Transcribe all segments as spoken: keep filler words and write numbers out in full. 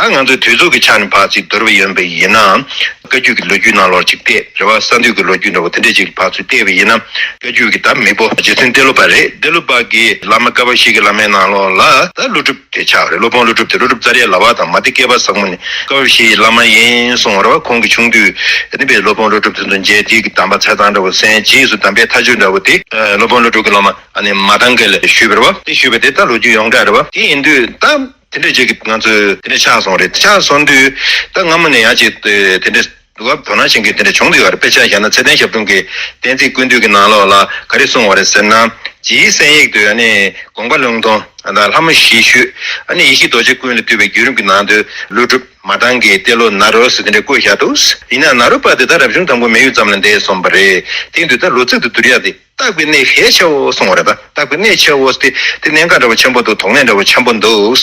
ད་ང་ཚོའི་དུས་ཚོད་ཀྱི་ཆ་ནས་ཕར་ཚུར་བསྡུར་བ་ཡིན་པ་ཡིན་ན། བཀའ་བརྒྱུད་ཀྱི་ལོ་རྒྱུས་ནང་ལོགས་ཅིག་བལྟས་རེད་བ། གསར་འདུས་ཀྱི་ལོ་རྒྱུས་འདྲ་བོ་དེ་འདྲས་ཅིག་ཕར་ཚུར་བལྟས་པ་ཡིན་ན། བཀའ་བརྒྱུད་ཀྱི་ད་མེས་པོ་རྗེ་བཙུན་ཏེ་ལོ་པ་རེད། ཏེ་ལོ་པ་གི་བླ་མ་བཀའ་བབས་བཞི་གི་བླ་མའི་ནང་ལོགས་ལ་ད་ཀླུ་སྒྲུབ་དེ་ཆགས་རེད། སློབ་དཔོན་ཀླུ་སྒྲུབ་དེ། ཀླུ་སྒྲུབ་ཙཱ་རི་ཡ་ལ་བ་དང་མ་ཏི་བསྐལ་པ་བཟང་པོ་ནི་བཀའ་བབས་བཞི་ཡི་བླ་མ་ཡིན་གསུངས་པ་རེད་བ། ཁོང་གི་ཆུང་དུས་ཨ་ནི་པའི་སློབ་དཔོན་ཀླུ་སྒྲུབ་དེ་ཚོ་མཇལ་དུས་ཀྱི་གདམས་པ་ཚེ་དང་འདྲ་བོ་གསན། རྗེས་སུ་གདམས་པའི་མཐའ་མཇུག་འདྲ་བོ་དེ་ཨ་སློབ་དཔོན་ཀླུ་སྒྲུབ་ཀྱི་སློབ་མ་ཨ་ནི་མ་ཏང་གི་ལ་ཞུས་པ་རེད་བ། དེ་ཞུས་པ་དེ་ད་ལོ་རྒྱུས་ཡོངས་གྲགས་རེད་བ། དེ་ཡིན་དུས་ད། དེ་འདྲ་ཅིག་གི་ང་ཚོས་དེ་འདྲ་ཆགས་སོང་རེད། ཆགས་སོང་དུས་ད་སྔ་མོ་ནས་ཡང་ཅིག་དེ་འདྲ་འདུག་ག་དོ་སྣང་བྱེད་མཁན་དེ་འདྲ་བྱུང་བསྡད་ཡོད་རེད། དཔེ་ཆ་བཞག་ན་ཚེ་བརྟན་ཞབས་དྲུང་གི་བསྟན་རྩིས་ཀུན་བཏུས་ཀྱི་ནང་ལོགས་ལ་ག་རེ་གསུངས་པ་རེད་ཟེར་ན། རྗེའི་གསན་ཡིག་ཏུ་ཨ་ནི་དགོངས་པ་ལུང་སྟོང་ལྷ་མོ་བཞི་བཞུགས། ཨ་ནི་ཡེ་ཤེས་རྡོ་རྗེ་ཀུན་ལས་བཏུས་པའི་བརྒྱུད་རིམ་གྱི་ནང་དུ་ཀླུ་སྒྲུབ་མ་ཏང་གི་ཏེ་ལོ་ནཱ་རོ་ཟེར་དེ་འདྲ་བཀོད་བཞག་འདུག་ཡིན་ན་ནཱ་རོ་པ་དེ་ད་རབ་བྱུང་དང་པོ་མེ་ཡོས་ཙམ་ལ་འདས་སོང་བ་རེད། དེ་ཡིན་དུས་ད་ལོ་ཚིགས་དེ་བསྡུར་ཡག་དེ། བརྟག་པའི་གནས་གལ་ཆེའོ་གསུངས་པ་རེད། ད་བརྟག་པའི་གནས་ཆེའོ་ཟེར་དེ་གནད་འགག་འདྲ་བོ་ཆེན་པོ་འདུག་དོགས་གནད་འདྲ་བོ་ཆེན་པོ་འདུག་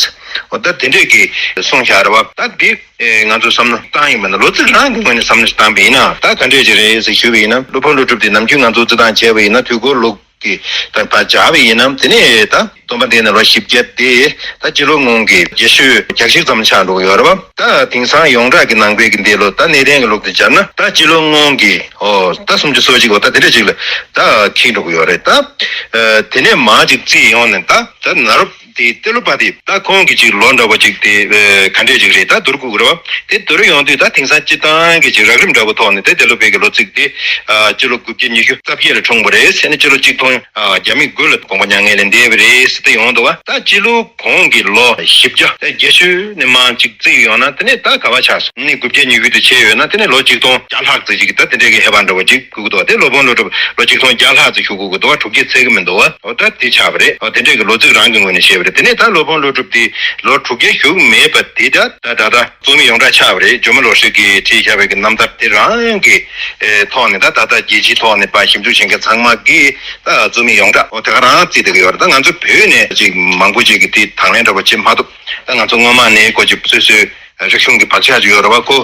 འོ་ད་དེ་འདྲས་ཀྱི་གསུངས་བཞག་རེད་བ། ད་འདི་ཨེ་ང་ཚོ་བསམ་བློ་བཏང་ཡིན་པ་ན། ལོ་ཚིགས་རང་གི་ངོས་ནས་བསམ་བློ་ཞིག་བཏང་པ་ཡིན་ན། ད་ག་འདྲས་ཅིག་རེད་ཟེར་ཞུས་པ་ཡིན་ན། སློབ་དཔོན་ཀླུ་སྒྲུབ་དེ་ནམ་རྒྱུན་ང་ཚོ་རྩི་སྟངས་བྱས་པ་ཡིན་ན། དུས་འཁོར་ལུགས་ཀྱི་ད་ཕར་སྦྱར་བ་ཡིན་ན། དེ་ནས་ད་སྟོན་པ་འདས་ནས་ལོ་བཞི་བརྒྱ་དེ་ད་སྤྱི་ལོ་སྔོན་གྱི་བརྒྱད་ཅུ་གྱ་བཞི་ཙམ་ཆགས་འགྲོ་གི་ཡོད་རེད་བ། ད་དེང་སང་ཡོངས་གྲགས་ཀྱི་ནང་པའི་གི་འདས་ལོ་ད་གནས་བརྟན་གྱི་ལུགས་དེ་སྦྱར་ན། ད་སྤྱི་ལོ་སྔོན་གྱི་ཨོ་ད་སུམ་ཅུ་སོ་གཅིག་འོ་ད་དེ་འདྲ་ཅིག་ལ་ད་འཁེལ་འགྲོ་གི་ཡོད་རེད། ད་ཨ་དེ་ནས་མར་ཅིག་རྩིས་ཡོང་ནས་ད་ད་ནཱ་རོ་དེ་ཏེ་ལོ་པ་དེ་ད་ཁོང་གི་ཅིག་ལོ་འདྲ་བོ་ཅིག་དེ་ཨ་ག་འདྲས་ཅིག་རེད། ད་བསྡུར་དགོས་ཀྱི་རེད་བ། དེ་བསྡུར་ཡོང་དུས་ད་དེང་སང་སྤྱིར་བཏང་གི་ཅིག་རགས་རིམ་འདྲ་བོ་ཐོག་ནས་དེ་ཏེ་ལོ་པའི་གི་ལོ་ཚིགས་དེ་ཨ་སྤྱི་ལོ་དགུ་བརྒྱ་ཉི་ཤུ་རྩ་བརྒྱད་ལ་འཁྲུངས་པ་རེད་ཟེར་ནས། སྤྱི་ལོ་གཅིག་སྟོང་ཨ་བརྒྱ་མེད་དགུ་ལ་དགོངས་པ་མྱ་ངན་ལས་འདས་པ་རེད་ཟེར་དེ་ཡོང་འདུག་བ། ད་སྤྱི་ལོ་གོང་གི་ལོ་བཞི་བརྒྱ་བརྒྱད་ཅུ་ནས་མར་ཅིག་རྩིས་ཡོང་ན། དེ་ནས་ད་ག་བ་ཆགས་སོང་ནི་དགུ་བརྒྱ་ཉི་ཤུ་དེ་ཆད་ཡོད་ན། དེ་ནས་ལོ་གཅིག་སྟོང་བརྒྱ་ལྷག་ཙམ་ཞིག་གི་ད་དེ་འདྲའི་གི་ཧེ་བག་འདྲ་བོ་ཅིག་དགོས་ཀྱི་འདུག་བ། དེ་སློབ་དཔོན་ཀླུ་སྒྲུབ་ལོ་གཅིག་སྟོང་བརྒྱ་ལྷག་ཙམ་བཞུགས་དགོས་ཀྱི་འདུག་བ། དྲུག་བརྒྱ་ཚད་ཀྱི་མི་འདུག་བ། འོ་ད་དེ་ཆགས་པ་རེད། འོ་དེ་འདྲའི་གི་ལོ་ཚིགས་རང་གི་ངོས་ནས་བཤད་པ་རེད། དེ་ནས་ད་སློབ་དཔོན་ཀླུ་སྒྲུབ་དེ་ལོ་དྲུག་བརྒྱ་བཞུགས་མེད་པ་དེ་ད་ད་ད་ལྟ་རྩོད་མེད་ཡོངས་གྲགས་ཆགས་པ་རེད། ཇོ་མོ་ལོ་ཧྲིལ་གྱིས་བྲིས་བཞག་པའི་གི་རྣམ་ཐར་དེ་རང་གི་ཨེ་ཐོག་ནས་ད་ད་ལྟ་རྒྱལ་སྤྱིའི་ཐོག་ནས་ཕར་ཞིབ་འཇུག་བྱེད་མཁན་ཚང་མ་གིས་ད་རྩོད་མེད་ཡོངས་གྲགས་འོ་དེ་ག་རང་བརྩིས་བསྡད་ཀྱི་ཡོད་རེད། ད་ང་ཚོ་བོད་ནས་ཅིག་མང་པོ་ཅིག་གིས་དེ་དང་ལེན་འདྲ་པོ་བྱེད་མ་ཐུབ། ད་ང་ཚོ་སྔོན་མ་ནས་ཀོ་ཅིག་སོ་སོའི་རིག་གཞུང་གི་བག་ཆགས་ཅིག་ཡོད་རེད་བ། ཁོ་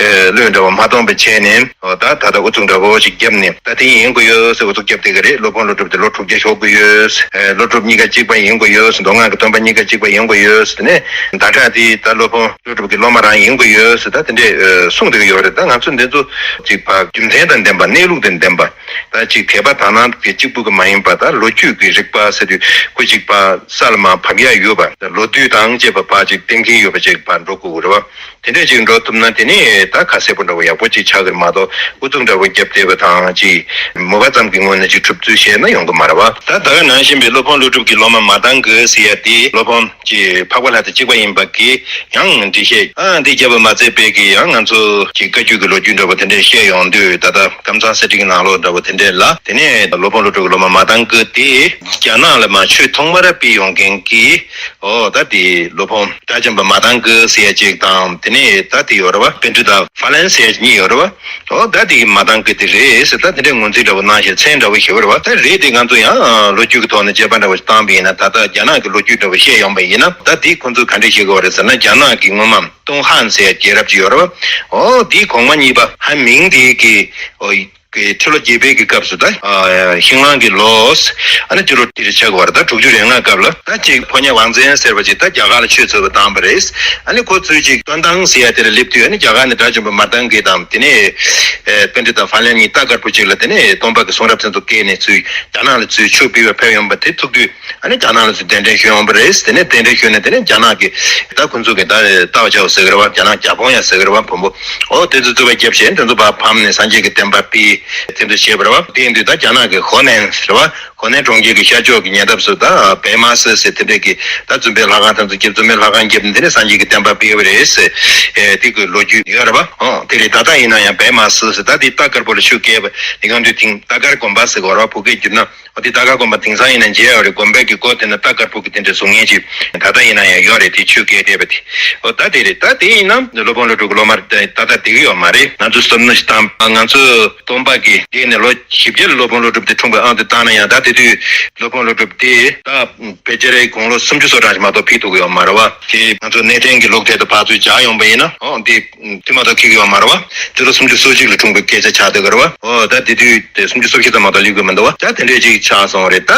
ཨེ་བློས་འདྲ་བ་མ་གཏོང་བ་བྱས་ནས། འོ་ད་ད་ལྟ་ཨུ་ཚུགས་འདྲ་བོ་ཞིག་བརྒྱབ་ནས། ད་དེ་ཡིན་དགོས་ཡོད་ཟེར་ཨུ་ཚུགས་བརྒྱབ་བསྡད་ཀྱི་རེད། སློབ་དཔོན་ཀླུ་སྒྲུབ་དེ་ལོ་དྲུག་བརྒྱ་ཞུགས་དགོས་ཡོད། ཨེ་ཀླུ་སྒྲུབ་གཉིས་ཀ་གཅིག་པ་ཡིན་དགོས་ཡོད། མདོ་སྔགས་ཀྱི་སྟོན་པ་གཉིས་ཀ་གཅིག་པ་ཡིན་དགོས་ཡོད་ཟེར་ནས། ཟླ་གྲགས་དེ་ད་སློབ་དཔོན་ཀླུ་སྒྲུབ་ཀྱི་སློབ་མ་རང་ཡིན་དགོས་ཡོད་ཟེར་ད་དེ་འདྲས་ཨེ་གསུངས་བསྡད་ཀྱི་ཡོད་རེད། ད་ང་ཚོ་འདི་ཚོ་ཅིག་ཕར་རྒྱུ་མཚན་དང་ལྡན་པ། གནས་ལུགས་དང་ལྡན་པ། ད་ཅིག་དད་པ་དག་སྣང་གི་གཅིག་པུ་གི་མ་ཡིན་པ། ད་ལོ་རྒྱུས་ཀྱི་རིག་པ་ཟེར་དུས་ཁོ་ཅིག་ཕར་ས་ལ་མར་བབས་ཡག་ཡོད་པ། ད་ལོ་དུས་དང་བཅས་པ་ཕར་ཅིག་གཏན་འཁེལ་ཡོད་པ་ཅིག་ཕར་འགྲོ་དགོས་ཀྱི་རེད་བ། དེ་འདྲས་ཅིག་འགྲོ་ཐུབ་ན་དེ་ནི་ད་ཁ་གསལ་པོ་འདྲ་བོ་ཡག་པོ་ཅིག་ཆགས་ཀྱི་རེད་མ་གཏོགས། ཨུ་ཚུགས་འདྲ་བོ་བརྒྱབ་བསྡད་པ་དང་ཅིག་མོས་པ་ཙམ་གྱི་ངོས་ནས་ཅིག་གྲུབ་ཚུལ་བཤད་ན་ཡོང་གི་མ་རེད་བ། ད་ད་ག་ནང་བཞིན་པའི་སློབ་དཔོན་ཀླུ་སྒྲུབ་ཀྱི་སློབ་མ་མ་ཏང་གི་ཟེར་ཡ་དེ་སློབ་དཔོན་ཅིག་འཕགས་པ་ལྷ་དང་གཅིག་པ་ཡིན་པ་གི་ཡང་འགྲེལ་བཤད་ཨ་འདི་བརྒྱབ་པ་མ་ཚད་པའི་གི་ཡང་ང་ཚོ་གི་བཀའ་བརྒྱུད་ཀྱི་ལོ་རྒྱུས་འདྲ་བོ་དེ་འདྲས་བཤད་ཡོང་དུས། ད་ལྟ་ཀམ་ཚང་གསེར་ཁྲིའི་ནང་ལོགས་འདྲ་བོ་དེ་འདྲས་ལ། དེ་ནས་སློབ་དཔོན་ཀླུ་སྒྲུབ་ཀྱི་སློབ་མ་མ་ཏང་གི་དེ་རྒྱ་ནག་ལ་མར་ཆོས་ཐོག་མར་སྤེལ་ཡོང་མཁན་གྱི་འོ་ད་དེ་སློབ་དཔོན་གྲགས་ཆེན་པ་མ་ཏང་གི་ཟེར་ཡ་ཅིག་དང་། དེ་ནས་ད་དེ་ཡོད་རེད་བ། པཎྜི་ཏ་ཧྥ་ལན་ཟེར་ཡ་གཉིས་ཡོད་རེད་བ། འོ་ད་དེ་གི་མ་ཏང་གི་དེ་རེད་ཟེར། ད་དེ་འདྲའི་ངོས་འཛིན་འདྲ་བོ་གནང་བཞག་མཚན་འདྲ་བོ་ཞིག་ཡོད་རེད་བ། ད་རེད་དེ་ང་ཚོ་ཡང་ལོ་རྒྱུས་ཀྱི་ཐོག་ནས་དཔྱད་པ་འདྲ་བོ་ཞིག་བཏང་བ་ཡིན་ན། ད་ལྟ་རྒྱ་ནག་གི་ལོ་རྒྱུས་འདྲ་བོ་བཤད་ཡོང་པ་ཡིན་ན། ད་དེ་ཁོ་ཚོས་ག་འདྲས་བཤད་ཀྱི་ཡོད་རེད་ཟེར་ན། རྒྱ་ནག་གི་སྔོན་མ་ཏུང་ཧན་ཟེར་ཡ་རྒྱལ་རབས་ཅིག་ཡོད་རེད་བ། འོ་དེའི་གོང་མ་གཉིས་པ་ཧན་མིང་དེ་གི་འོ་གི་ཁྲི་ལོ་བརྒྱད་པའི་གི་སྐབས་སུ། ད་ཨ་ཤིང་ལང་གི་ལོ་ཨ་ནི་སྤྱི་ལོ་དེ་རེ་ཆགས་པ་རེད། ད་དྲུག་ཅུ་རེ་ལྔ་སྐབས་ལ་ད་ཅིག་ཕོ་ཉ་ཝང་ཙེན་ཟེར་བ་ཅིག་ད་རྒྱ་གར་ལ་ཆོས་འཚོལ་བ་བཏང་པ་རེད། ཨ་ནི་ཁོ་ཚོས་ཅིག་ཏོན་ཏང་ཟེར་ཡ་དེ་ལ་སླེབས་དུས། ཨ་ནི་རྒྱ་གར་ནས་གྲགས་ཆེན་པོ་མ་ཏང་གི་དང་། དེ་ནས་ཨེ་པཎྜི་ཏ་ཧྥ་ལན་གཉིས་རྟ་དཀར་པོ་ཅིག་ལ། དེ་ནས་སྟོན་པ་གི་གསུང་རབ་དེ་ཚོ་བཀལ་ནས་ཚུར་རྒྱ་ནག་ལ་ཚུར་ཆོས་སྤེལ་བར་ཕེབས་ཡོང་པ་དེ་ཐུག་དུས། ཨ་ནི་རྒྱ་ནག་ལ་ཚུར་གདན་འདྲེན་ཞུས་ཡོང་པ་རེད། དེ་ནས་གདན་འདྲེན་ཞུས་ནས་དེ་ནས་རྒྱ་ནག་གི་ད་ཁོ་ཚོ་གི་ད་ལྟ་བ་ཆ་བོ་ཟེར་གི་རེད་བ། རྒྱ་ནག་རྒྱ་སྦོམ་ཡ་ཟེར་གི་རེད་བ། བོན་པོ། འོ་དེ་ཚོ་རྩོད་པ་བརྒྱབ་བྱས། དེ་ཚོ་ཕར་ཕམ་ནས་སངས་རྒྱས་ཀྱི་བསྟན་པ་སྤེལ། དེ་ཚོ་བྱས་པ་རེད་བ། དེ་ཡིན་དུས་ད་རྒྱ་ནག་གི་ཧོ་ནན་ཟེར་བ། ཧོ་ནན་གྲོང་ཁྱེར་གྱི་ཤར་ཕྱོགས་ཀྱི་ཉེ་འདབས་སུ་ད་བེ་མ་སི་ཟེར་དེ་འདྲས་ཀྱི་ད་བཙུན་པའི་ལྷ་ཁང་དེ་ཚོ་བརྒྱབ། བཙུན་མའི་ལྷ་ཁང་བརྒྱབ་ནས་དེ་ནས་སངས་རྒྱས་ཀྱི་བསྟན་པ་སྤེལ་བ་རེད་ཟེར། ཨེ་དེ་གི་ལོ་རྒྱུས་ཡོད་རེད་བ། ཨོ་དེ་རེད། ད་ལྟ་ཡིན་ན་ཡང་བེ་མ་སི་ཟེར་ད་དེ་རྟ་དཀར་པོ་ལ་ཆུ་བརྒལ་བ་དེ་གང་དུས་དེང་རྟ་དཀར་དགོན་པ་ཟེར་གི་ཡོད་རེད་བ། བོད་སྐད་བསྒྱུར་ན། ཨོ་དེ་རྟ་དཀར་དགོན་པ་དེང་སང་ཡིན་ན་མཇལ་ཡོད་རེད། དགོན་པའི་གི་སྒོ་དེ་ན་རྟ་དཀར་པོ་གི་དེ་འདྲ་བཟོ་མཁན་ཅིག་ད་ལྟ་ཡིན་ན་ཡང་ཡོད་རེད། དེ་ཆུ་བརྒལ་བསྡད་པ་དེ། ཨོ་ད་དེ་རེད། ད་དེ་ཡིན་ན་སློབ་དཔོན་ཀླུ་སྒྲུབ་ཀྱི་སློབ་མ་ད་ད་ལྟ་བསྡད་ཀྱི་ཡོད་མ་རེད། ང་ཚོ་བསམ་བློ་ཞིག་བཏང་། ང་ཚོ་སྟོན་པ་ གི་དེ་ནས་ལོ་བཞི་བརྒྱ་ལ་སློབ་དཔོན་ཀླུ་སྒྲུབ་དེ་འཁྲུངས་པའི་ཨང་དུ་བཏང་ན་ཡང་། ད་དེ་དུས་སློབ་དཔོན་ཀླུ་སྒྲུབ་དེ་ད་ཕལ་ཆེར་དགུང་ལོ་སུམ་ཅུ་སོ་གྲངས་ཤིག་མ་གཏོགས་ཕེབས་ཐུབ་ཀྱི་ཡོད་མ་རེད་བ། དེ་ང་ཚོ་གནས་བརྟན་གྱི་ལུགས་ཐད་དུ་ཕར་ཚུར་སྦྱར་ཡོང་པ་ཡིན་ན། ཨོ་དེ་དུས་མ་གཏོགས་འཁེལ་གྱི་ཡོད་མ་རེད་བ། དེ་ལོ་སུམ་ཅུ་སོ་གཅིག་ལ་འཁྲུངས་པའི་སྐད་ཆ་ཆགས་བསྡད་ཀྱི་རེད་བ། ཨོ་ད་དེ་དུས་དེ་སུམ་ཅུ་སོ་བཞི་ཙམ་མ་གཏོགས་སླེབས་ཀྱི་མི་འདུག་བ། ད་དེ་འདྲས་ཅིག་ཆགས་སོང་བ་རེད། ད་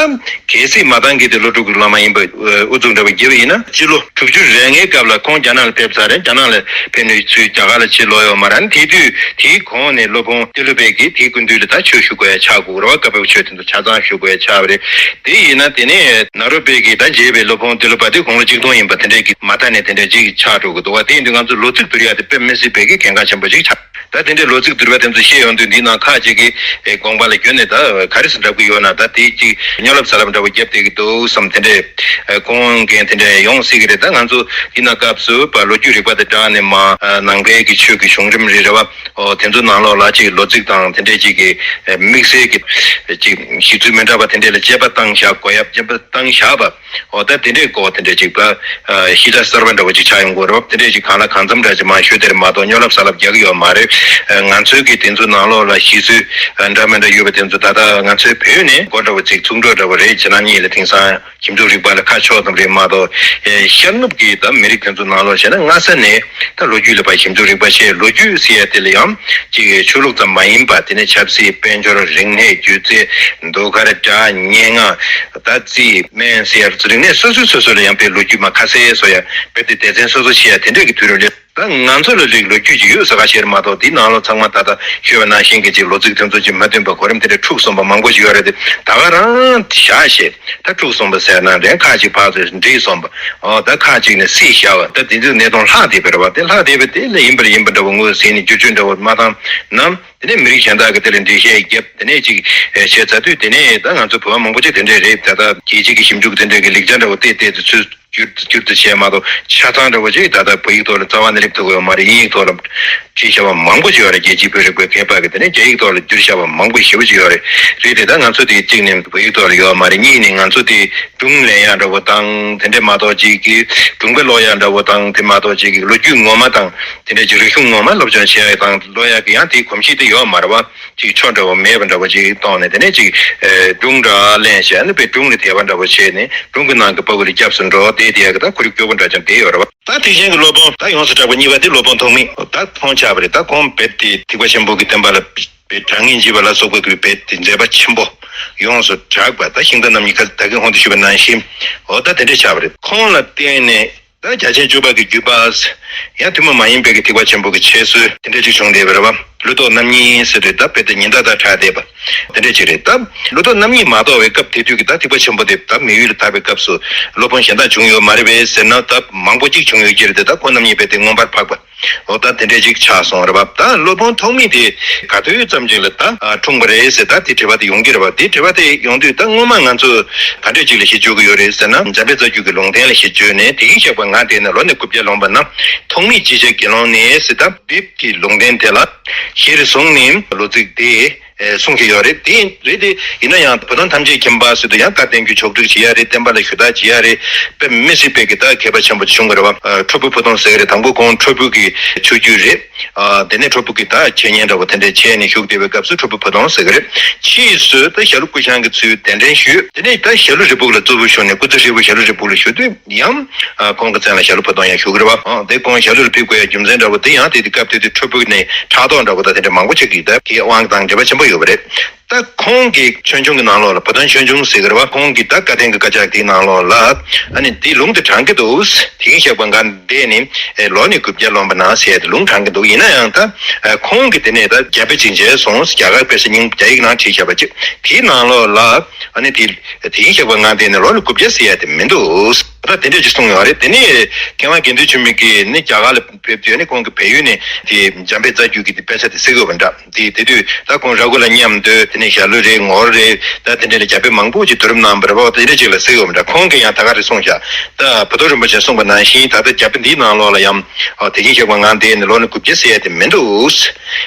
གལ་སྲིད་མ་བཏང་གི་དེ་ཀླུ་སྒྲུབ་ཀྱི་བླ་མ་ཡིན་པ་ཨུ་ཚུགས་འདྲ་བ་བརྒྱབ་པ་ཡིན་ན། སྤྱི་ལོ་དྲུག་ཅུ་རེ་ལྔའི་སྐབས་ལ་ཁོང་རྒྱ་ནག་ལ་ཕེབས་ཚར་རེད། རྒྱ་ནག་ལ་ཕེབས་ནས་ཚུར་རྒྱ་གར་ལ་ཕྱིར་ལོག་ཡོད་མ་རེད། དེ་དུས་དེའི་གོང་ནས་སློབ་དཔོན་ཏི་ལོ་པས་ཀྱིས་དེའི་སྐུ་མདུན་ལ་ད་ཆོས་ཞུ་དགོས་ཡ་ཆགས་དགོས་རེད་བ། བཀའ་བབས་ཆོས་དེ་ཚོ་ཆ་ཚང་ཞུ་དགོས་ཡ་ཆགས་པ་རེད། དེ་ཡིན་ན་དེ་ནས་ནཱ་རོ་པས་ཀྱིས་ད་མཇལ་བའི་སློབ་དཔོན་ཏི་ལོ་པ་དེ་དགུང་ལོ་གཅིག་སྟོང་ཡིན་པ་དེ་འདྲས་ཀྱི་མ་མཐའ་ནས་དེ་འདྲས་ཅིག་ཆགས་འགྲོ་གི་འདུག་བ། དེ་ཡིན་དུས་ང་ཚོ་ལོ་ཚིགས་བསྡུར་ཡ་དེ་དཔེ་མི་སྲིད་པའི་གི་གལ་འགངས་ཆེན་པོ་ཅིག་ཆགས། ད་དེ་འདྲའི་ལོ་ཚིགས་བསྡུར་བ་དེ་ཚོ་བཤད་ཡོང་དུས། འདིའི་ནང་ཁག་ཅིག་གིས་ཨེ་དགོངས་པ་ལ་བསྒྱུར་ནས་ད་ག་རེ་ཟེར་འདྲ་པོ་ཡོད་ན། ད་དེ་ཅིག་སྨྱོ་ལབ་ཟ་ལབ་འདྲ་པོ་བརྒྱབ་བསྡད་ཀྱི་འདུག་བསམ། དེ་འདྲའི་ཨེ་སྐུ་ངོ་མཁན་དེ་འདྲ་ཡོང་སྲིད་ཀྱི་རེད། ད་ང་ཚོ་འདི་ན་སྐབས་སུ་བ་ལོ་རྒྱུས་རིག་པ་དང་སྦྲགས་ནས་མ་ཨ་ནང་པའི་གི་ཆོས་ཀྱི་གཞུང་རིམ་རེ་རེ་བ། ཨོ་དེ་ཚོ་ནང་ལོགས་ལ་ཅིག་ལོ་ཚིགས་དང་དེ་འདྲའི་ཅིག་གི་ཨེ་དམིགས་བསལ་གྱི་ཅིག་གཞི་ཚུལ་མི་འདྲ་བ་དེ་འདྲ་ལ་དཔྱད་པ་བཏང་བཞག་དགོས་ཡ། དཔྱད་པ་བཏང་བཞག་པ། འོ་ད་དེ་འདྲའི་སྐོར་དེ་འདྲའི་ཅིག་པ། ཨ་ཤེས་བྱ་གསར་པ་འདྲ་བོ་ཅིག་ཆགས་ཡོང་གི་རེད་བ། དེ་འདྲའི་ཅིག་གང་ལ་གང་འཚམ་འདྲ་ཅིག་མར་ཞུས་དེར་མ་གཏོགས་སྨྱོ་ལབ་ཟ་ལབ་རྒྱག་གི་ཡོད་མ་རེད། ཨ་ང་ཚོའི་གི་དེ་ཚོ་ནང་ལོགས་ལ་ཤེས་ཚུལ་ཨ་འདྲ་མི་འདྲ་ཡོད་པ་དེ་ཚོ་ད་ལྟ་ང་ཚོའི་བོད་ནས་མགོ་འདྲ་བོ་ཅིག་ཚུགས་འགྲོ་འདྲ་བོ་རེད། ཇེ་ནམ་གཉིས་ལ་དེང་སང་ཞིབ་འཇུག་རིག་པ་ལ་ཁ་ཕྱོགས་ཙམ་རེད་མ་གཏོགས། ཨེ་ཤར་ནུབ་ཀྱི་ད་མི་རིགས་དེ་ཚོ་ནང་ལོགས་བྱས་ན་སྔ་ས་ནས་ད་ལོ་རྒྱུས་ལ་ཕར་ཞིབ་འཇུག་རིག་པ་བྱས། ལོ་རྒྱུས་ཟེར་ཡ་དེ་ལ་ཡང་ཅིག་ཆོས་ལུགས་ཙམ་མ་ཡིན་པ། དེ་ནས་ཆབ་སྲིད། དཔལ་འབྱོར། རིག་གནས། སྒྱུ་རྩལ། ཟློས་གར། སྒྲ། སྙན་ངག་ད་རྩིས། སྨན་ཟེར་ཡ་རིག་གནས་སོ་སོ་སོ་སོ་ལ་ཡང་དཔེ་ལོ་རྒྱུས་མ་ཁ་གསལ་བཟོ་ཡ། དཔེ་དེ་སྡེ་ཚན་སོ་སོ་ཕྱེ་ཡ་དེ་འདྲས་ཀྱི་དུས་རབས་རེད། ད་ང་ཚོ་ལ་རིགས་ལོ་རྒྱུས་ཀྱི་ཡོད་ས་ཁ་ཤས་རེད་མ་གཏོགས། དེའི་ནང་ལོགས་ཚང་མ་ད་ལྟ་ཤོད་པ་ནང་བཞིན་གྱི་ཅིག་ལོ་ཚིགས་དེ་ཚོ་ཅིག་མ་མཐུན་པ་གོ་རིམ་དེ་འདྲ་འཁྲུག་སོང་པ་མང་པོ་ཞིག་ཡོད་རེད་དེ། ད་ག་རང་བཞག་བྱས་ད་འཁྲུག་སོང་པ་ཟེར་ན་འདྲ། ཁ་ཅིག་ཕར་ཚུར་འདྲེས་སོང་པ། ཨོ་ད་ཁ་ཅིག་ནས་བསྲེས་བཞག་པ། ད་དེ་ཚོའི་གནས་སྟངས་ལྷག་བསྡད་པ་རེད་བ། དེ་ལྷག་བསྡད་པ་དེ་ལ་ཡིན་པར་ཡིན་པ་འདྲ་བོ་ངོས་ཟིན་ནས་བསྒྱུར་བཅོས་འདྲ་བོ་མ་བཏང་ན། དེ་ནས་མི་རིགས་གཞན་དག་གི་དེ་ལ་འགྲེལ་བཤད་བརྒྱབ། དེ་ནས་ཅིག་ཨེ་བྱས་ཚར་དུས། དེ་ནས་ད་ང་ཚོ་བོད་པ་མང་པོ་ཅིག་དེ་འདྲས་རེད། ད་ལྟ་རྒྱལ་སྤྱི་གི་ཞིབ་འཇུག་དེ་འདྲས་ཀྱི་ལེགས་ཆ་འདྲ་བོ་བལྟས་བལྟས་ཏེ་ཚུར་བསྒྱུར་བསྒྱུར་དུ་བྱས་མ་གཏོགས། ཆ་ཚང་འདྲ་བོ་ཅིག་ད་ལྟ་བོད་ཡིག་ཐོག་ལ་རྩ་བ་ནས་སླེབས་ཐུབ་ཀྱི་ཡོད་མ་རེད། དབྱིན་ཡིག་ཐོག་ལ་བྲིས་བཞག་པ་མང་པོ་ཅིག་ཡོད་རེད། རྒྱལ་སྤྱིའི་བོད་རིག་པའི་མཁས་པ་གིས་དེ་ནས་རྒྱ་ཡིག་ཐོག་ལ་བསྒྱུར་བཞག་པ་མང་པོ་ཞེ་པོ་ཅིག་ཡོད་རེད། རེད་དེ། ད་ང་ཚོ་དེ་གཅིག་ནས་བོད་ཡིག་ཐོག་ལ་ཡོད་མ་རེད། གཉིས་ནས་ང་ཚོ་དེ་སྒྲུང་ལེན་ཡག་འདྲ་བོ་དང་། དེ་འདྲས་མ་གཏོགས་ཅིག་གི་སྒྲུང་དཔེ་ཀློག་ཡག་འདྲ་བོ་དང་། དེ་མ་གཏོགས་ཅིག་གི་ལོ་རྒྱུས་ངོ་མ་དང་དེ་འདྲས་ཅིག་རིག་གཞུང་ངོ་མ་སློབ་སྦྱོང་བྱེད་ཡག་དང་ཀློག་ཡག་གི་ཡང་དེའི་གོམས་གཤིས་དེ་ཡོད་མ་རེད་བ། ཅིག་ཆོ་འདྲ་བོ་མེད་པ་འདྲ་བོ་ཅིག་གཏོང་ནས། དེ་ནས་ཅིག་ཨེ་སྒྲུང་འདྲ་ལེན་བྱས་ནས་དཔེ་སྒྲུང་ལ་དད་པ་འདྲ་བོ་བྱས་ནས། སྒྲུང་གི་ནང་གི་པ་ཀུ་ལ་སྐྱབས་སུ་འགྲོ་བསྡད་དེ་ཡག་གི་ད་ཁོར་ཡུག་སྐྱོ་པོ་འདྲ་ཅིག་དེ་ཡོད་རེད་བ། ད་དེ་བཞིན་གྱི་སློབ་དཔོན་ད་ཡོངས་སུ་གྲགས་པ་གཉིས་པ་དེ་སློབ་དཔོན་ཐོགས་མེད་ད་ཁོང་ཆགས་པ་རེད། ད་ཁོང་རྦད་དེ་ཐེག་པ་ཆེན་པོ་གི་བསྟན་པ་ལ་དཔེ་དྲང་ངེས་འཇིགས་པ་ལ་སོགས་པ་གི་རྦད་དེ་མཛད་པ་ཆེན་པོ་ཡོངས་སུ་གྲགས་པ། ད་ཤིང་རྟ་རྣམ་གཉིས་ཁ་ད་གིན་གོང་དུ་ཞུས་པ་ནང་བཞིན། འོ་ད་དེ་འདྲས་ཆགས་པ་རེད། ཁོང་ལ་བརྟེན་ནས་ད་རྒྱ་ཆེན་སྤྱོད་པ་གི་བརྒྱུད་པ། ཡང་ཐུན་མོང་མ་ཡིན་པའི་གི་ཐེག་པ་ཆེན་པོ་གི་འཆད་སྲོལ་དེ་འདྲས་ཅིག་བྱུང་བསྡད་པ་རེད་བ། ཀླུ་ཐོགས་རྣམ་གཉིས་ཟེར་དུས་ད་དཔེ་དེ་ཉི་ཟླ་དང་ཕྲད་བསྡད་པ་དེ་འདྲས་ཅིག་རེད། ད་ཀླུ་ཐོགས་རྣམ་གཉིས་མ་གཏོགས་པའི་སྐབས་དེ་དུས་ཀྱི་ད་ཐེག་པ་ཆེན་པོ་དེ་ད་མི་ཡུལ་ལ་དར་བའི་སྐབས་སུ་སློབ་དཔོན་གཞན་དག་བྱུང་ཡོད་མ་རེད་པས་ཟེར་ན། ད་མང་པོ་ཅིག་བྱུང་ཡོད་ཀྱི་རེད་དེ། ད་ཁོང་རྣམ་གཉིས་རྦད་དེ་མངོན་པར་འཕགས་པ། འོ་ད་དེ་འདྲས་ཅིག་ཆགས་སོང་རེད་བ། ད་སློབ་དཔོན་ཐོགས་མེད་དེ་ག་དུས་ཙམ་ཅིག་ལ་ད་ཨ་འཁྲུངས་པ་རེད་ཟེར། ད་དེ་དྲི་བ་དེ་ཡོང་གི་རེད་བ། དེ་དྲི་བ་དེ་ཡོང་དུས་ད་སྔོན་མ་ང་ཚོས་ག་འདྲས་ཅིག་ལ་གཞི་བཅོལ་གྱི་ཡོད་རེད་ཟེར་ན། འཇམ་དཔལ་རྩ་རྒྱུད་ཀྱི་ལུང་བསྟན་ལ་གཞི་བཅོལ་ནས། དེ་བཞིན་གཤེགས་པ་ང་འདས་ནས་ལོ་ནི་དགུ་བརྒྱ་ལོངས་པ་ན། ཐོགས་མེད་ཅིག་བྱས་དགེ་སློང་ནས་ཟེར། ད་བིབ་ཀྱི་ལུང་བསྟན་དེ་ལ་གཞིར་བཟུང་ནས་ལོ་ཚིགས་དེ་ཨེ་གསུང་གི་ཡོད་རེད། དེ་རེད་དེ། ཡིན་ན་ཡང་བུ་སྟོན་ཐམས་ཅད་མཁྱེན་པ་ཟེར་དུས་ཡང་བཀའ་བསྟན་རྒྱུ་ཕྱོགས་བསྒྲིགས་བྱེད་ཡ་རེད། བསྟན་པ་ལ་ཞུ་དག་བྱེད་ཡ་རེད། དཔེ་མི་སྲིད་པའི་གི་ད་མཁས་པ་ཆེན་པོ་ཅིག་བྱུང་གི་རེད་བ། ཨ་ཁྲོ་ཕུ་བུ་སྟོན་ཟེར་གི་རེད། དང་པོ་ཁོང་ཁྲོ་ཕུ་གི་ཆོས་བརྒྱུད་རེད། ཨ་དེ་ནས་ཁྲོ་ཕུ་གི་ད་འཆད་ཉན་འདྲ་བོ་དེ་འདྲས་བྱས་ནས་བཞུགས་བསྡད་པའི་སྐབས་སུ་ཁྲོ་ཕུ་བུ་སྟོན་ཟེར་གི་རེད། ཕྱིས་སུ་ད་ཞྭ་ལུ་ཀུ་ཤང་གི་ཚུལ་གདན་འདྲེན་ཞུས། དེ་ནས་ད་ཞྭ་ལུ་རི་སྦུག་ལ་གཙོ་བོ་བཞུགས་ནས། སྐུ་ཚེ་ཧྲིལ་པོ་ཞྭ་ལུ་རི་སྦུག་ལ་བཞུགས་དུས་ཡང་ཨ་ཁོང་གི་མཚན་ལ་ཞྭ་ལུ་བུ་སྟོན་ཡང་ཞུ་གི་རེད་བ། ཨ་དེ་ཁོང་ཞྭ་ལུ་ལ་ཕེབས་དགོས་ཡ་རྒྱུ་མཚན་འདྲ་བོ་དེ་ཡང་དེ་དུས་སྐབས་དེ་དུས་ཁྲོ་ཕུ་ནས་ཕྲག་དོག་འདྲ་བོ་ད་དེ་འདྲ་མང་པོ་ཆགས་ཀྱི་ཡོད། ད་དེའི་དབང་དང་འབྲེལ་བ་ཆེན་པོ་ཡོད་པ་རེད། ད་ཁོང་གི་ཆོས་འབྱུང་གི་ནང་ལོགས་ལ། བུ་སྟོན་ཆོས་འབྱུང་ཟེར་གི་རེད་བ། ཁོང་གི་ད་བཀའ་བསྟན་གྱི་དཀར་ཆག་དེའི་ནང་ལོགས་ལ་ཨ་ནི་དེའི་ལུང་དེ་དྲངས་ཀྱི་འདུག་དེ་བཞིན་གཤེགས་པ་ང་འདས་ནས་ཨེ་ལོ་ནི་དགུ་བརྒྱ་ལོངས་པ་ན་ཟེར་ཏེ་ལུང་དྲངས་ཀྱི་འདུག་ཡིན་ན་ཡང་ད་ཨ་ཁོང་གིས་དེ་ནས་ད་རྒྱ་དཔེ་ཅིག་མཇལ་སོང་། རྒྱ་གར་དཔེ་ཆ་རྙིང་རྒྱ་ཡིག་ནང་བྲིས་བཞག་པ་ཅིག་དེའི་ནང་ལོགས་ལ་ཨ་ནི་དེ་དེ་བཞིན་གཤེགས་པ་ང་འདས་ནས་ལོ་ནི་དགུ་བརྒྱ་ཟེར་ཡ་དེ་མི་འདུག་ད་དེ་འདྲས་ཅིག་གསུངས་ཡོད་རེད། དེ་ནས་མཁས་དབང་དགེ་འདུན་ཆོས་འཕེལ་གྱིས་ནི་རྒྱ་གར་ལ་ཕེབས་དུས་ནི་ཁོང་གི་བལ་ཡུལ་ནས་དེ་འཇམ་དཔལ་རྩ་རྒྱུད་ཀྱི་དེ་དཔེ་ཆ་དེ་གཟིགས་ཡོད་པ་འདྲ། དེ་དེ་དུས་ད་ཁོང་ར་གུ་ལ་མཉམ་དུ་དེ་ནས་ཞྭ་ལུ་རེད། ངོར་རེད། ད་དེ་འདྲ་ལ་རྒྱ་དཔེ་མང་པོ་ཅིག་བསྡུ་རུབ་གནང་བ་རེད་བ། དེ་འདྲ་ཅིག་ལ་གཟིགས་ཡོད་པ་འདྲ། ཁོང་གིས་ཡང་ད་ག་རེ་གསུངས་བཞག་ད་བུ་སྟོན་རིན་པོ་ཆེས་གསུངས་པ་ནང་བཞིན། ད་ལྟ་རྒྱ་དཔེ་འདིའི་ནང་ལོགས་ལ་ཡང་ཨ་དེ་བཞིན་གཤེགས་པ་ང་འདས་ནས་ལོ་ནི་དགུ་བརྒྱ་ཟེར་ཡ་དེ་མི་འདུག་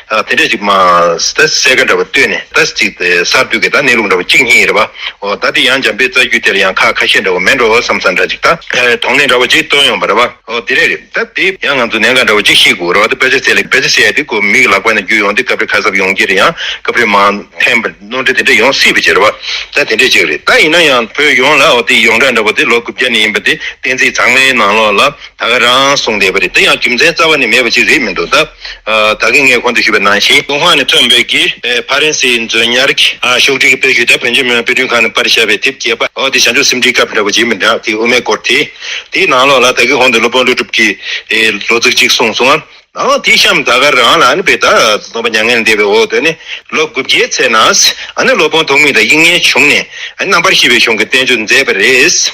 ཨ་དེ་འདྲ་ཅིག་མ་ད་གསལ་ཁ་འདྲ་བ་བཏོན་ནས། ད་ཅིག་གསར་དུ་གི་ད་གནས་ལུགས་འདྲ་བ་གཅིག་གཉིས་རེད་བ། འོ་ད་དེ་ཡང་འཇམ་དཔལ་རྩ་རྒྱུད་དེ་ལ་ཡང་ཁག་ཁ་ཤས་འདྲ་བོ་མེད་འགྲོ་བསམ་བསམ་འདྲ་ཅིག་ད་དོགས་གནད་འདྲ་བོ་ཅིག་བཏོན་ཡོང་བ་རེད་བ། ཨོ་དེ་རེད་རེད། ད་དེ་ཡང་ང་ཚོ་གནད་འགག་འདྲ་བོ་ཅིག་ཤེས་དགོས་རེད་བ། ད་དཔེ་ཆ་ཟེར་ལ་དཔེ་ཆ་ཟེར་ཡ་དེ་ཁོ་མིག་ལག་པ་ནས་རྒྱུ་ཡོང་དུས་སྐབས་རེ་ཁ་གསབ་ཡོང་གི་རེད། ཡང་སྐབས་རེ་མར་འཐེན་པ་གནོན་འདྲ་དེ་འདྲ་ཡོང་སྲིད་པ་ཅིག་རེད་བ། ད་དེ་འདྲ་ཅིག་རེད། ད་ཡིན་ན་ཡང་བོད་ཡོངས་ལ་ཨོ་དེ་ཡོངས་གྲགས་འདྲ་བོ་དེ་ལོ་དགུ་བརྒྱ་ནས་ཡིན་པ་དེ་བསྟན་རྩིས་གཙང་མའི་ནང་ལོགས་ལ་ད་ག་རང་གསུངས་བསྡད་པ་རེད། དེ་ཡང་རྒྱུ་མཚན་རྩ་བ་ནས་མེད་པ་ཅིག་རེད་མི་འདུག་ད་ད་གིན་ངས་གོང་དུ་ཞུས་པ་ནང་བཞིན་ཀུན་སྤངས་ནས་ཐོན་པའི་གི་ཕ་རན་སིའི་མཛོད་ཉར་གྱི་ཨ་ཤོག་དྲིལ་གྱི་དཔེ་ཆ་ད་བོད་ལྗོངས་མི་དམངས་དཔེ་སྐྲུན་ཁང་ནས་པར་བཞག་པའི་དེབ་རྒྱས་པ་ཨོ་དེ་བྱང་ཆུབ་སེམས་འགྲེལ་སྐབས་འདྲ་བོ་ཅིག་མི་འདྲ་དེ་དབུ་མའི་སྐོར་དེ། དེའི་ནང་ལོགས་ལ་ད་གིན་གོང་དུ་སློབ་དཔོན་ཀླུ་སྒྲུབ་ཀྱིས་ལོ་ཚིགས་གཅིག་གསུངས་སོང་ཨ། ཨོ་དེ་གཤམ་ད་ག་རང་ལ་ཨ་ནི་དཔེ་ད་སྟོན་པ་མྱ་ངན་འདས་པའི་འོག་ཏུ་ནི་ལོ་དགུ་བརྒྱའི་ཚེ་ན་ཨ་ནི་སློབ་དཔོན་ཐོགས་མེད་དང་དབྱིག་གཉེན་བྱུང་ནས་ཨ་ནི་རྣམ་པར་ཤེས་པའི་གཞུང་གི་བསྟན་བཅོས་མཛད་པ་རེད།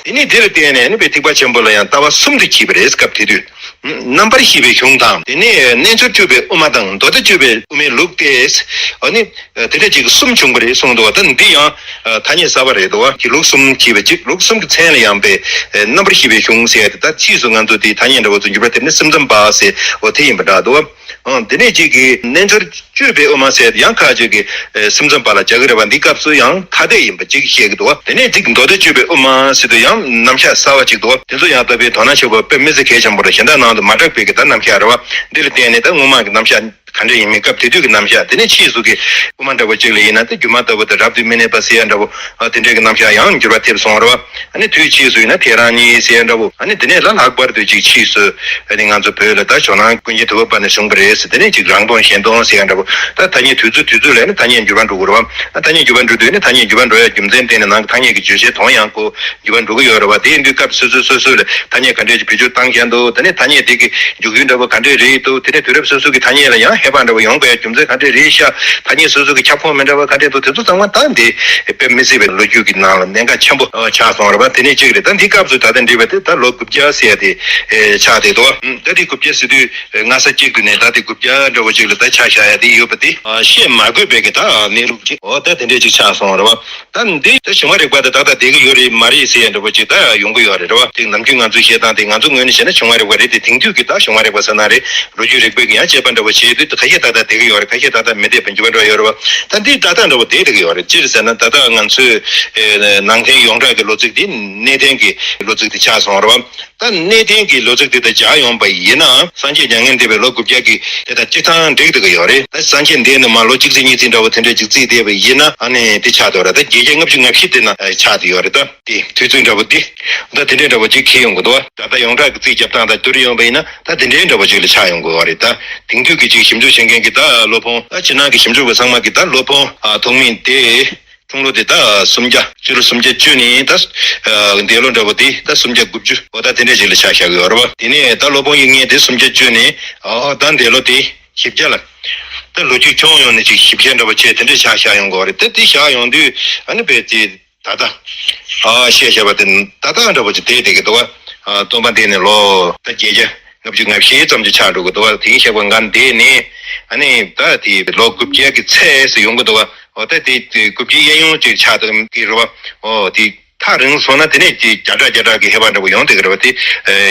དེ་ནས་དེ་ལ་བརྟེན་ནས་ཨ་ནི་དཔེ་ཐེག་པ་ཆེན་པོ་ལ་ཡང་ལྟ་བ་གསུམ་དུ་ཕྱེས་པ་རེད། སྐབས་དེ་དུས་རྣམ་པར་ཤེས་པའི་གཞུང་དང་དེ་ནས་རྣལ་འབྱོར་སྤྱོད་པའི་དབུ་མ་དང་མདོ་སྡེ་སྤྱོད་པའི་དབུ་མའི་ལུགས་ཏེ་ཨ་ནི། དེ་འདྲ་ཅིག་གསུམ་བྱུང་བ་རེད་གསུངས་འདུག་བ། ད་འདི་ཡང་ཐ་སྙད་གསར་པ་རེད་འདུག་བ། ཀྱི་ལུགས་གསུམ་ཅེས་པ་ཅིག་ལུགས་གསུམ་གྱི་མཚན་ལ་ཡང་པའི་རྣམ་པར་ཤེས་པའི་གཞུང་ཟེར་ཏེ་ད་ཕྱིས་སུ་ང་ཚོ་དེ་ཐ་སྙད་འདྲ་བོ་ཚོ་འགྱུར་བ་ཐེབས་ནས་སེམས་ཙམ་པ་ཟེར་འོ་དེ་ཡིན་པ་འདྲ་འདུག་བ། འོ་དེ་ནས་ཅིག་གི་རྣལ་འབྱོར་སྤྱོད་པའི་དབུ་མ་ཟེར་ཡང་ཁ་ཅིག་གི་སེམས་ཙམ་པ་ལ་རྒྱག་གི་རེད་བ། འདི་སྐབས་སུ་ཡང་ཐ་དད་ཡིན་པ་ཅིག་བཤད་ཀྱི་འདུག་བ། དེ་ནས་ཅིག་མདོ་སྡེ་སྤྱོད་པའི་དབུ་མ་ཟེར་དུས་ཡང་རྣམ་གཞག་གསར་བ་ཅིག་འདུག་བ། དེ་ཚོ་ཡང་ལྟ་བའི་དོ་སྣང་ཆེན་པོ་དཔེ་མི་སྲིད་གལ་ཆེན་པོ་རེད། གཞན་དག་ནང་དུ་མ་གྲགས་པའི་གི་ད་རྣམ་གཞག་རེད་བ། འདི་ལ་བརྟེན་ནས་ད་སྔོན་མ་གི་རྣམ་གཞག་ག་འདྲ་ཡིན་མིན་སྐབས་དེ་དུས་ཀྱི་རྣམ་གཞག་དེ་ནས་ཕྱིས་སུ་གི་དབུ་མ་འདྲ་བོ་གཅིག་ལ་ཡིན་ན་དེ་སྒྱུ་མ་ལྟ་བུ་དང་རབ་ཏུ་མི་གནས་པ་ཟེར་ཡ་འདྲ་བོ་དེ་འདྲའི་གི་རྣམ་གཞག་ཡང་འགྱུར་བ་ཐེབས་སོང་བ་རེད་བ། ཨ་ནི་དུས་ཕྱིས་སུ་ཡིན་ན་ཐལ་རང་གཉིས་ཟེར་ཡ་འདྲ་བོ། ཨ་ནི་དེ་ནས་ལ་ལྷག་པར་དུ་ཅིག་ཕྱིས་སུ་ཨ་ནི་ང་ཚོ་བོད་ལ་ད་ཇོ་ནང་ཀུན་མཁྱེན་ཐུབ་པ་པ་ནས་བྱུང་བ་རེད་ཟེར། དེ་ནས་ཅིག་རང་སྟོང་གཞན་སྟོང་ཟེར་ཡ་འདྲ་བོ། ད་ཐ་སྙད་དུས་ཚོད་དུས་ཚོད་ལ་ནི་ཐ་སྙད་འགྱུར་བ་འགྲོ་གི་རེད་བ། ཨ་ཐ་སྙད་འགྱུར་བ་འགྲོ་དུས་ནི་ཐ་སྙད་འགྱུར་བ་འགྲོ་ཡ་རྒྱུ་མཚན་དེ་ནི་ནང་གི་ཐ་སྙད་ཀྱི་བརྗོད་བྱའི་དོན་ཡང་ཁོ་འགྱུར་བ་འགྲོ་གི་ཡོད་རེད་བ། དེ་ཡིན་དུས་སྐབས་སོ་སོས་སོ་སོ་ལ་ཐ་སྙད་ག་འདྲས་ཀྱི་བེད་སྤྱོད་བཏང་བཞིན་འདུག་དེ་ནས་ཐ་སྙད་དེ་གི་འཇུག་ཡུལ་འདྲ་བོ་ག་འདྲས་རེད་འདུག་དེ་ནས་དུས་རབས་སོ་སོ་གི་ཐ་སྙད་ལ་ཡང་ཧེ་བག་འདྲ་བོ་ཡོང་དགོས་ཡ་རྒྱུ་མཚན་ག་འདྲས་རེད་ཤག་ཐ་སྙད་སོ་སོ་གི་ཁྱབ་ཁོངས་མི་འདྲ་བ་ག་འདྲས་འདུག་དེ་ཚོ་ཚང་མ་ད་འདི་དཔེ་མི་སྲིད་པའི་ལོ་རྒྱུས་ཀྱི་ནང་ལ་གནད་འགག་ཆེན་པོ་ཆགས་སོང་རེད་བ། དེ་ནས་གཅིག་རེད། ད་འདི་སྐབས་སུ་ད་ལྟ་འདྲིས་པ་དེ་ད་ལོ་དགུ་བརྒྱ་ཟེར་ཡ་དེ་ཆགས་བསྡད་འདུག་ད་འདི་དགུ་བརྒྱ་ཟེར་དུས་སྔ་ས་གཅིག་ཏུ་ནས་ད་འདི་དགུ་བརྒྱ་འདྲ་བོ་ཅིག་ལ་ད་ཆ་བཞག་ཡ་དེ་ཡོད་པ་དེ་བཤད་མ་དགོས་པའི་གི་ད་གནས་ལུགས་ཅིག་འོ་ད་དེ་འདྲས་ཅིག་ཆགས་སོང་རེད་བ། ད་འདི་ད་བྱུང་བ་རིག་པ་དེ་ད་ལྟ་བསྡད་ཀྱི་ཡོད་རེད་མ་རེད་ཟེར་ཡ་འདྲ་པོ་ཅིག་ད་ཡོང་གི་ཡོད་རེད་རེད་བ། དེ་ནམ་རྒྱུན་ང་ཚོས་བཤད་སྟངས་དེ་ང་ཚོ་ངོས་ནས་བཤད་ན་བྱུང་བ་རིག་པ་རེད་དེ། དེང་དུས་ཀྱི་ད་བྱུང་བ་རིག་པ་ཟེར་ན་རེད། ལོ་རྒྱུས་རིག་པའི་གི་ཡང་དཔྱད་པ་འདྲ་པོ་བྱེད་དུས་ཁ་ཤས་ད་ལྟ་བསྡད་ཀྱི་ཡོད་རེད། ཁ་ཤས་ད་ལྟ་མི་བསྡད་པ་འགྱུར་བ་འགྲོ་ཡོད་རེད་བ། ད་འདི་ད་ལྟ་འདྲ་པོ་བསྡད་བསྡད་ཀྱི་ཡོད་རེད། ཅི་རེད་ཟེར་ན་ད་ལྟ་ང་ཚོས་ནང་བསྟན་ཡོངས་གྲགས་ཀྱི་ལོ་ཚིགས་འདི་གནས་བརྟན་གྱི་ལོ་ཚིགས་དེ་ཆགས་སོང་རེད་བ། ད་གནས་བརྟན་གྱི་ལོ་ཚིགས་དེ་དང་སྦྱར་ཡོང་པ་ཡིན་ན་སངས་རྒྱས་མྱ་ངན་འདས་པའི་ལོ་དགུ་བརྒྱ་གི་དེ་དང་གཅིག་ཐང་འགྲིག་བསྡད་ཀྱི་ཡོད་རེད། ད་སངས་རྒྱས་འདས་ནས་མར་ལོ་གཅིག་ཚེས་གཉིས་ཚེས་འདྲ་བོ་དེ་འདྲ་ཅིག་བརྩིས་བསྡད་པ་ཡིན་ན་ཨ་ནི་དེ་ཆགས་འདུག་ར། ད་བརྒྱད་བརྒྱ་ལྔ་བཅུ་ང་བཞི་དེ་ན་ཆགས་བསྡད་ཡོད་རེད། ད་དེ་དུས་ཚོད་འདྲ་བོ་འདི་ད་དེ་འདྲའི་འདྲ་བོ་ཅིག་འཁེལ་ཡོང་གི་འདུག་ད་ལྟ་ཡོངས་གྲགས་ཀྱི་རྩིས་རྒྱབ་སྟངས་དང་བསྡུར་ཡོང་པ་ཡིན་ན་ད་དེ་འདྲའི་འདྲ་བོ་ཅིག་ལ་ཆགས་ཡོང་གི་ཡོད་རེད། ད་དེང་དུས་ཀྱི་ཅིག་ཞིབ་འཇུག་བྱེད་མཁན་གྱི་ད་སློབ་དཔོན་ད་ཕྱི་ནང་གི་ཞིབ་འཇུག་པ་ཚང་མ་གི་ད་སློབ་དཔོན་ཐོགས་མེད་དེ། འཁྲུངས་ལོ་དེ་ད་སུམ་བརྒྱ། སྤྱི་ལོ་སུམ་བརྒྱ་བཅུ་ནས་ད་འདས་ལོ་འདྲ་བོ་དེ་ད་སུམ་བརྒྱ་དགུ་བཅུ་འོ་ད་དེ་འདྲ་ཞིག་ལ་ཆ་བཞག་གི་ཡོད་རེད་བ། དེ་ནས་ད་སློབ་དཔོན་དབྱིག་གཉེན་དེ་སུམ་བརྒྱ་བཅུ་ནས་ཨ་ད་འདས་ལོ་དེ་བཞི་བརྒྱ་ལ། ད་ལོ་རྒྱུས་ཁྱོན་ཡོངས་ནས་ཅིག་བཞི་བརྒྱ་འདྲ་བོ་བྱས་དེ་འདྲ་ཆ་བཞག་ཡོང་གི་ཡོད་རེད། ད་དེ་བཞག་ཡོང་དུས་ཨ་ནི་བས་དེ་ད་ལྟ་ཨ་བཤད་བཞག་པ་དེ་ད་ལྟ་འདྲ་བོ་ཅིག་བསྡད་བསྡད་ཀྱི་འདུག་བ། སྟོན་པ་འདས་ནས་ལོ་ད་བརྒྱད་བརྒྱ་ལྔ་བཅུ་ང་བཞི་ཙམ་ཅིག་ཆགས་འགྲོ་གི་འདུག་བ། དེའི་བཤད་པ་ང་འདས་ནས་ཨ་ནི་ད་དེ་ལོ་དགུ་བརྒྱ་གི་ཚད་སུ་ཡོང་གི་འདུག་བ། འོ་ད་དེ་དགུ་བརྒྱའི་གཡས་གཡོན་ཅིག་ཆགས་འདུག་གི་རེད་བ། འོ་དེ་ཐག་རིང་སོང་ན་དེ་ནས་ཅིག་བརྒྱ་ཕྲག་བརྒྱ་ཕྲག་གི་ཧེ་བག་འདྲ་བོ་ཡོང་བསྡད་ཀྱི་རེད་བ། དེ་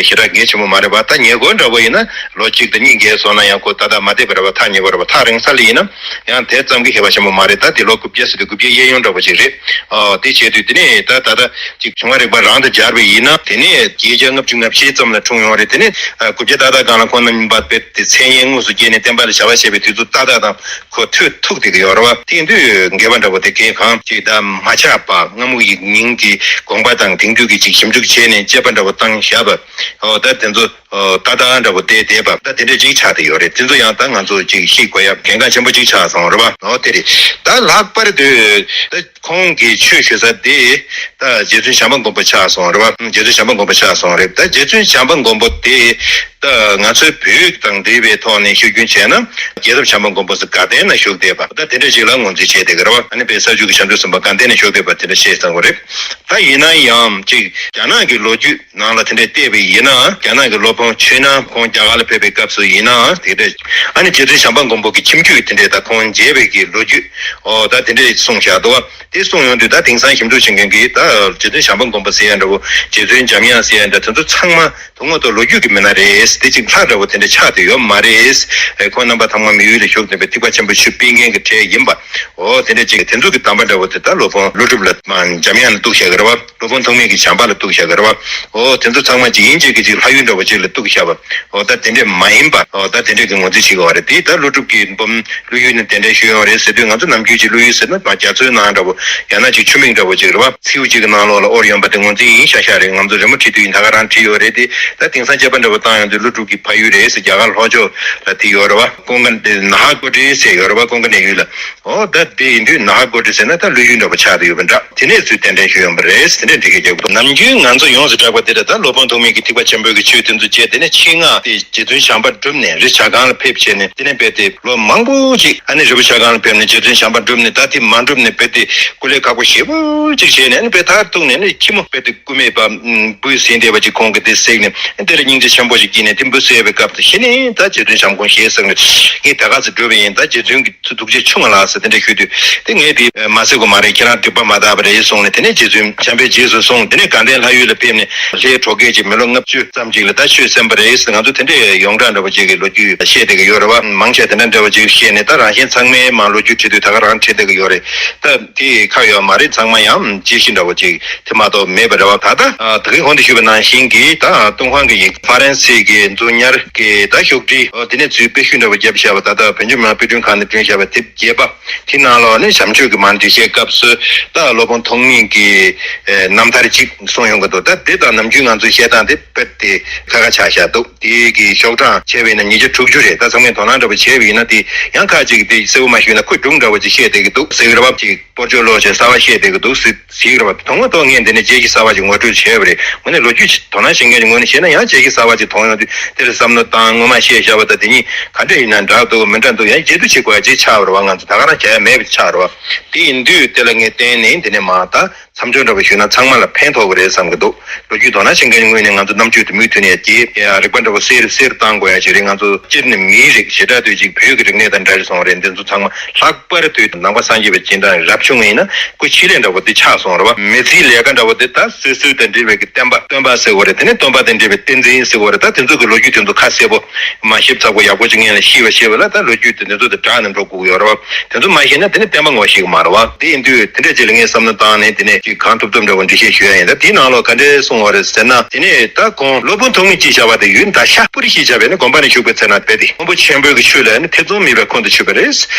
ཞེ་དྲག་གལ་ཆེན་པོ་མ་རེད་བ། ད་ཉེ་འཁོར་འདྲ་བོ་ཡིན་ན་ལོ་གཅིག་དང་གཉིས་བརྒལ་སོང་ན་ཡང་ཁོ་ད་ལྟ་མ་བསྡད་པ་རེད་བ། ཐག་ཉེ་བོ་རེད་བ། ཐག་རིང་ས་ལ་ཡིན་ན་ཡང་དེ་ཙམ་གྱི་ཧེ་བག་ཆེན་པོ་མ་རེད། ད་དེ་ལོ་དགུ་བརྒྱ་ཟེར་དུས་དགུ་བརྒྱའི་གཡས་གཡོན་འདྲ་བོ་ཅིག་རེད། ཨོ་དེ་བྱས་དུས་དེ་ནས་ད་ད་ལྟ་ཅིག་བྱུང་བ་རིག་པ་རང་དང་སྦྱར་བ་ཡིན་ན་དེ་ནས་བརྒྱད་བརྒྱ་ལྔ་བཅུ་ང་བཞི་ཙམ་ལ་འཁྲུངས་ཡོང་བ་རེད། དེ་ནས་དགུ་བརྒྱ་ཏག་ཏག་སྒང་ལ་ཁོང་རྣམ་པ་དཔེ་དེ་མཚན་སྙན་དངོས་སུ་རྒྱས་ནས་བསྟན་པ་ལ་བྱ་བ་བྱེད་པའི་དུས་ཚོད་ཏག་ཏག་དང་ཁོ་ཐུག་ཐུག་བསྡད་ཀྱི་ཡོད་རེད་བ། དེ་དུས་འགལ་བ་འདྲ་བོ་དེ་གས་གང་ཅིག་ད་མ་ཆགས་པ་སྔ་མོ་ཡི་ཉིན་གྱི་དགོངས་པ་དང་དེང་དུས་ཀྱི་ཅིག་ཞིབ་འཇུག་བྱས་ནས་དཔྱད་པ་འདྲ་བོ་བཏང་བཞག་པ། ཨོ་ད་དེ་ཚོ་ཏག་ཏག་འདྲ་བོ་བསྡད་བསྡད་པ་ད་དེ་འདྲ་ཅིག་ཆགས་བསྡད་ཡོད་རེད། དེ་ཚོ་ཡང་ད་ང་ཚོ་ཅིག་ཤེས་དགོས་ཡ་གལ་འགངས་ཆེན་པོ་ཅིག་ཆགས་སོང་རེད་བ། ཨོ་དེ་རེད། ད་ལྷག་པར་དུ་ད་ཁོང་གིས་ཆོས་ཞུ་ས་དེ་ད་རྗེ་བཙུན་བྱམས་པ་མགོན་པོ་ཆགས་སོང་རེད་བ། རྗེ་བཙུན་བྱམས་པ་མགོན་པོ་ཆགས་སོང་རེད། ད་རྗེ་བཙུན་བྱམས་པ་མགོན་པོ་དེ་ད་ང་ཚོའི་བོད་དང་འབྲེལ་བའི་ཐོག་ནས་ཤོད་རྒྱུན་བྱས་ན་རྒྱལ་ཚབ་བྱམས་པ་མགོན་པོ་ཟེར་དགའ་ལྡན་ན་བཞུགས་བསྡད་པ་ད་དེ་འདྲ་ཞིག་ལ་ངོས་འཛིན་བྱས་བསྡད་ཀྱི་རེད་བ། ཨ་ནི་དཔེ་ས་བཅུ་གི་བྱང་ཆུབ་སེམས་དཔའ་དགའ་ལྡན་ན་བཞུགས་བསྡད་པ་དེ་འདྲ་བཤད་བསམ་གྱི་རེད། ད་ཡིན་ན་ཡང་ཅིག་རྒྱ་ནག་གི་ལོ་རྒྱུས་ནང་ལ་དེ་འདྲ་བལྟས་པ་ཡིན་ན་རྒྱ་ནག་གི་སློབ་དཔོན་ཆོས་ནང་ཁོང་རྒྱ་གར་ལ་ཕེབས་པའི་སྐབས་སུ་ཡིན་ན་དེ་འདྲ་ཨ་ནི་རྗེ་བཙུན་བྱམས་པ་མགོན་པོ་གི་ཁྱིམ་རྒྱུད་དེ་འདྲ་ད་ཁོང་མཇལ་བའི་གི་ལོ་རྒྱུས་ཨོ་ད་དེ་འདྲ་གསུངས་བཞག་འདུག་བ། དེ་གསུངས་ཡོང་དུས་ད་དེང་སང་ཞིབ་འཇུག་བྱེད་མཁན་གྱིས་ད་རྗེ་བཙུན་བྱམས་པ་མགོན་པོ་ཟེར་ཡ་འདྲ་བོ་རྗེ་བཙུན་འཇམ་དབྱངས་ཟེར་ཡ་འདྲ་དེ་ཚོ་ཚང་མ་དོན་དངོས་ཐོག་ལོ་རྒྱུས་ཀྱི་མི་སྣ་རེད་ དེ་ཅིག་ལྷ་འདྲ་བོ་དེ་འདྲ་ཆགས་བསྡད་ཡོད་མ་རེད། ཁོང་རྣམ་པ་ཚང་མ་མི་ཡུལ་ལ་བཞུགས་ནས་པའི་ཐེག་པ་ཆེན་པོའི་ཆོས་སྤེལ་མཁན་གྱི་གྲས་ཡིན་པ། འོ་དེ་འདྲ་ཅིག་དེ་ཚོ་གི་གདམས་པ་འདྲ་བོ་དེ་ད་སློབ་དཔོན་ཀླུ་སྒྲུབ་ལ་འཇམ་དབྱངས་ལ་གཏུགས་བཞག་གི་རེད་བ། སློབ་དཔོན་ཐོགས་མེད་ཀྱི་བྱམས་པ་ལ་གཏུགས་བཞག་གི་རེད་བ། འོ་དེ་ཚོ་ཚང་མ་ཅིག་ཡིན་ཅིག་གི་ཅིག་ལྷ་ཡུལ་འདྲ་བོ་ཅིག་ལ་གཏུགས་བཞག་པ། འོ་ད་དེ་འདྲས་མ་ཡིན་པ། འོ་ད་དེ་འདྲས་ཀྱི་ངོས་འཛིན་བྱེད་དགོས་པ་རེད། དེ་ད་ཀླུ་སྒྲུབ་ཀྱི་འབུམ་ཀླུ་ཡུལ་ནས་གདན་འདྲེན་ཞུས་ཡོད་རེད་ཟེར་དུས། ང་ཚོ་ནམ་རྒྱུན་གྱི་ཀླུ་ཡུལ་ཟེར་ན་མ་རྒྱ་མཚོའི་ནང་འདྲ་བོ་ཡང་ན་ཅིག་ཆུ་མིག་འདྲ་བོ་ཅིག་རེད་བ། མཚེའུ་གཅིག་གི་ནང་ལོགས་ལ་དབོར་ཡོང་པ་དེ་ངོས་འཛིན་ཡིན་ཤག་ཤག་རེད། ང་ཚོ་རི་མོ་བྲིས་དུས་ཡིན་ད་ག་རང་བྲིས་ཡོད་རེད་དེ། ད་དེང་སང་དཔྱད་པ་འདྲ་བོ་བཏང་ཡོང་དུས་ཀླུ་སྒྲུབ་ཀྱི་ཕ་ཡུལ་རེད་ཟེར། རྒྱ་གར་ལྷོ་ཕྱོགས་ལ་དེ་ཡོད་རེད་བ། ཀོང་ཀ་ན་ཧ་ཀོ་ཏི་ཟེར་ཡོད་རེད་བ། ཀོང་ཀ་ནའི་ཡུལ་ལ། འོ་ད་དེ་ཡིན་དུས་ན་ཧ་ཀོ་ཏི་ཟེར་ན་ད་ཀླུ་ཡུལ་འདྲ་བོ་ཆགས་བསྡད་ཡོད་པ་འདྲ། དེ་ནས་ཚུར་གདན་འདྲེན་ཞུས་ཡོང་པ་རེད། དེ་འདྲ་འགྲེལ་བཤད་རྒྱག་དགོས། ནམ་རྒྱུན་ང་ཚོ་ཡོངས་སུ་གྲགས་པ་དེ་འདྲ་ད་སློབ་དཔོན་ཐོགས་མེད་ཀྱི་ཐེག་པ་ཆེན་པོའི་གི་ཆོས་དེ་ཚོ་བྱས། དེ་ནས་ཆེད་མངགས་དེ་རྗེ་བཙུན་བྱམས་པ་བསྒྲུབས་ནས་རི་བྱ་རྐང་ལ་ཕེབས་བྱས་ནས། དེ་ནས་རྦད་དེ་ལོ་མང་པོ་ཅིག་ཨ་ནི་རི་བོ་བྱ་རྐང་ལ་ཕེབས་ནས་རྗེ་བཙུན་བྱམས་པ་བསྒྲུབས་ནས། ད་དེ་མ་འགྲུབ་ནས་རྦད་དེ་སྐུ་ལས་ཁག་པོ་ཞེ་པོ་ཅིག་བྱས་ནས། ཨ་ནི་རྦད་མཐར་ཐུག་ནས་ནི་ཁྱི་མོ་རྦད་དེ་སྐུ་སྨད་པ་འབུས་ཟིན་བསྡད་པ་ཅིག་ཁོང་གིས་དེ་གཟིགས་ནས། དེ་ལ་སྙིང་རྗེ་ཆེན་པོ་ཞིག་སྐྱེས་ནས། དེ་འབུ་གསོས་པའི་སྐབས་དེ་གཞི་ནས་ད་རྗེ་བཙུན་བྱམས་ཁོང་ཞེ་སོང་ནས། ངས་ད་ག་ཚོད་བསྒྲུབས་པ་ཡིན། ད་རྗེ་བཙུན་གྱི་ཐུགས་རྗེ་ཆུང་ང་ལགས་ཟེར་དེ་འདྲ་ཞུས་དུས། དེ་ངས་དེ་མ་ཟེར་དགོས་མ་རེད། ཁྱེད་རང་སྒྲིབ་པ་མ་དག་པ་རེད་གསུངས་ནས། དེ་ནས་རྗེ་བཙུན་བྱམས་པས་རྗེས་སུ་བཟུང་། དེ་ནས་དགའ་ལྡན་ལྷ་ཡུལ་ལ་ཕེབས་ནས་ལྷའི་གྲོགས་མཁན་གྱི་མི་ལོ་ལྔ་བཅུ་ཙམ་ཅིག་ལ་ད་ཆོས་གསན་པ་རེད་ཟེར། ང་ཚོ་དེ་འདྲའི་ཡོངས་གྲགས་འདྲ་བོ་ཅིག་གི་ལོ་རྒྱུས་བཤད་བསྡད་ཀྱི་ཡོད་རེད་བ། མང་ཆེ་དེ་འདྲ་འདྲ་བོ་ཅིག་བཤད་ནས། ད་རང་གཞན་ཚང་མའི་མང་ལོ་རྒྱུས་བྲིས་དུས་ད་ག་རང་བྲིས་བསྡད་ཀྱི་ཡོད་རེད། ད་དེ་ཁག་ཡོད་མ་རེད། ཚང་མ་ཡང་བརྗེད་གཞི་འདྲ་བོ་ཅིག་དེ་མ་གཏོགས་མེད་པ་རེད་བ། ད་ལྟ་ད་གིན་གོང་དུ་ཞུས་པ་ནང་བཞིན་གྱི་ད་ཏུན་ཧོང་གི་ཡིག་ཧྥ་རན་སི་གི་མཛུབ་གཉེར་གྱི་ད་ཤོག་དྲིལ། འོ་དེ་ནས་ཚུར་དཔེ་ཤུལ་འདྲ་བོ་བརྒྱབ་བཞག་པ། ད་ལྟ་བོད་བརྒྱུད་མི་མང་དཔེ་སྐྲུན་ཁང་ནས་བསྐྲུན་བཞག་པ་དེབ་རྒྱས་པ་དེ་ནང་ལོགས་ནས་བྱམས་ཆོས་ཀྱི་མར་འགྲེལ་བཤད་སྐབས་སུ། ད་སློབ་དཔོན་ཐོགས་མེད་ཀྱི་རྣམ་ཐར་ཅིག་གསུངས་ཡོང་གི་འདུག་ད་དེ་དང་ནམ་རྒྱུན་ང་ཚོའི་བཤད་སྟངས་དེ་དཔེ་དེ་ཁ་ཁ་ཆགས་བཞག་འདུག་དེ་གི་ཤོག་གྲངས་བྱས་པ་ཡིན་ན་ཉིས་བརྒྱ་དྲུག་ཅུ་རེད། ད་ཚང་མས་དོ་སྣང་འདྲ་པོ་བྱས་པ་ཡིན་ན། དེ་ཡང་ཁ་ཅིག་གིས་དེ་གསལ་པོ་མ་ཞུས་ན་ཁོས་སྒྲུང་འདྲ་པོ་ཅིག་བཤད་བསྡད་ཀྱི་འདུག་ཟེར་གྱི་རེད་བ། ཅིག་སྤོར་ཆོས་ཀློག་བྱས་གསར་པ་བཤད་བསྡད་ཀྱི་འདུག་ཟེར་ཟེར་གྱི་རེད་བ། དོན་དངོས་ཐོག་ངས་འདི་ནས་རྗེས་ཀྱི་གསར་པ་ཅིག་ངོ་སྤྲོད་བྱས་པ་རེད། དངོས་གནས་ལོ་རྒྱུས་དོ་སྣང་བྱེད་མཁན་གྱི་ངོས་ནས་བཤད་ན་ཡང་རྗེས་ཀྱི་གསར་པ་ཅིག་མཐོང་ཡོང་དུས། དེ་ལ་བསམ་བློ་བཏང་། སྔོན་མ་བཤད་བཞག་པ་དང་དེ་གཉིས་ག་འདྲ་ཡིན་ན་འདྲ་འདུག་མི་འདྲ་འདུག་ཡང་བརྗེ་བསྡུ་བྱེད་དགོས་ཡ་ཅིག་ཆགས་པ་རེད་བ། ང་ཚོ་ད་ག་རང་བྱ་ཡ་མེད་པ་ཆགས་རེད་བ། དེ་ཡིན་དུས་དེ་ལ་ངས་བརྟེན་ནས་འདི་ནས་མར་ད་མཚམས་སྦྱོར་འདྲ་པོ་ཞུས་ན་ཚང་མ་ལ་ཕན་ཐོགས་ཀྱི་རེད་བསམ་གྱི་འདུག་ལོ་རྒྱུས་དོ་སྣང་བྱེད་མཁན་གྱི་ངོས་ནས་ང་ཚོ་རྣམ་དཔྱོད་དེ་མུ་མཐུད་ནས་རྒྱས། ཡ་རིག་པ་འདྲ་པོ་གསེར་གསེར་བཏང་དགོས་ཡ་ཞིག་རེད། ང་ཚོ་སྤྱིར་ནས་མིའི་རིགས་བྱེ་བྲག་ཏུ་ཅིག་བོད་ཀྱི་རིག་གནས་དང་འདྲ་རེད་སོང་བ་རེད། འདི་ཚོ་ཚང་མ་ལྷག་པར་དུ་ནང་པ་སངས་རྒྱས་པའི་སྤྱི་དང་རབ་བྱུང་ཡིན་ན་སྐུ་ཕྱི་ལས་འདྲ་པོ་དེ་ཆགས་སོང་རེད་བ། མི་ཚེའི་ལས་ཀ་འདྲ་པོ་དེ་ད་སོ་སོ་དང་འབྲེལ་བའི་གི་བསྟན་པ་སྟོན་པ་ཟེར་བ་རེད། དེ་ནས་སྟོན་པ་དང་འབྲེལ་བའི་བསྟན་འཛིན་ཟེར་བ་རེད། ད་དེ་ཚོ་གི་ལོ་རྒྱུས་དེ་ཚོ་ཁ་གསལ་པོ་མ་ཤེས་ཚ་པོ་ཡག་པོ་ཅིག་ངས་ལ་ཤེས་པ་ཤེས་པ་ལ་ད་ལོ་རྒྱུས་དེ་འདི་ཚོ་དང་སྦྲགས་ནས་འགྲོ་དགོས་ཀྱི་ཡོད་རེད་བ། དེ་ཚོ་མ་ཤེས་ན་དེ་ནས་བསྟན་པ་ངོ་ཤེས་ཀྱི་མ་རེད་བ། དེ་ཡིན་དུས་དེ་འདྲ་ཅིག་ལ་ངས་བསམ་བློ་བཏང་ནས་དེ་ནས་ཅིག་གང་ཐུབ་ཐུབ་འདྲ་པོ་འགྲེལ་བཤད་ཞུ་ཡ་ཡིན། ད་དེའི་ནང་ལོགས་ག་འདྲས་གསུངས་པ་རེད་ཟེར་ན། དེ་ནས་ད་ཁོང་སློབ་དཔོན་ཐོགས་མེད་ཅེས་བྱ་བ་དེ་ཡུལ་མདའ་ཤ་པུ་རི་ཞེས་བྱ་བའི་ནི་དགོན་པ་ནས་བཞུགས་པའི་ཚེ་ན་རྦད་དེ་དབང་པོ་ཆེན་པོའི་གི་ཆོས་ལ་ནི་ཐེ་ཚོམ་མེད་པའི་ཁོང་དུ་ཆུད་པ་རེད།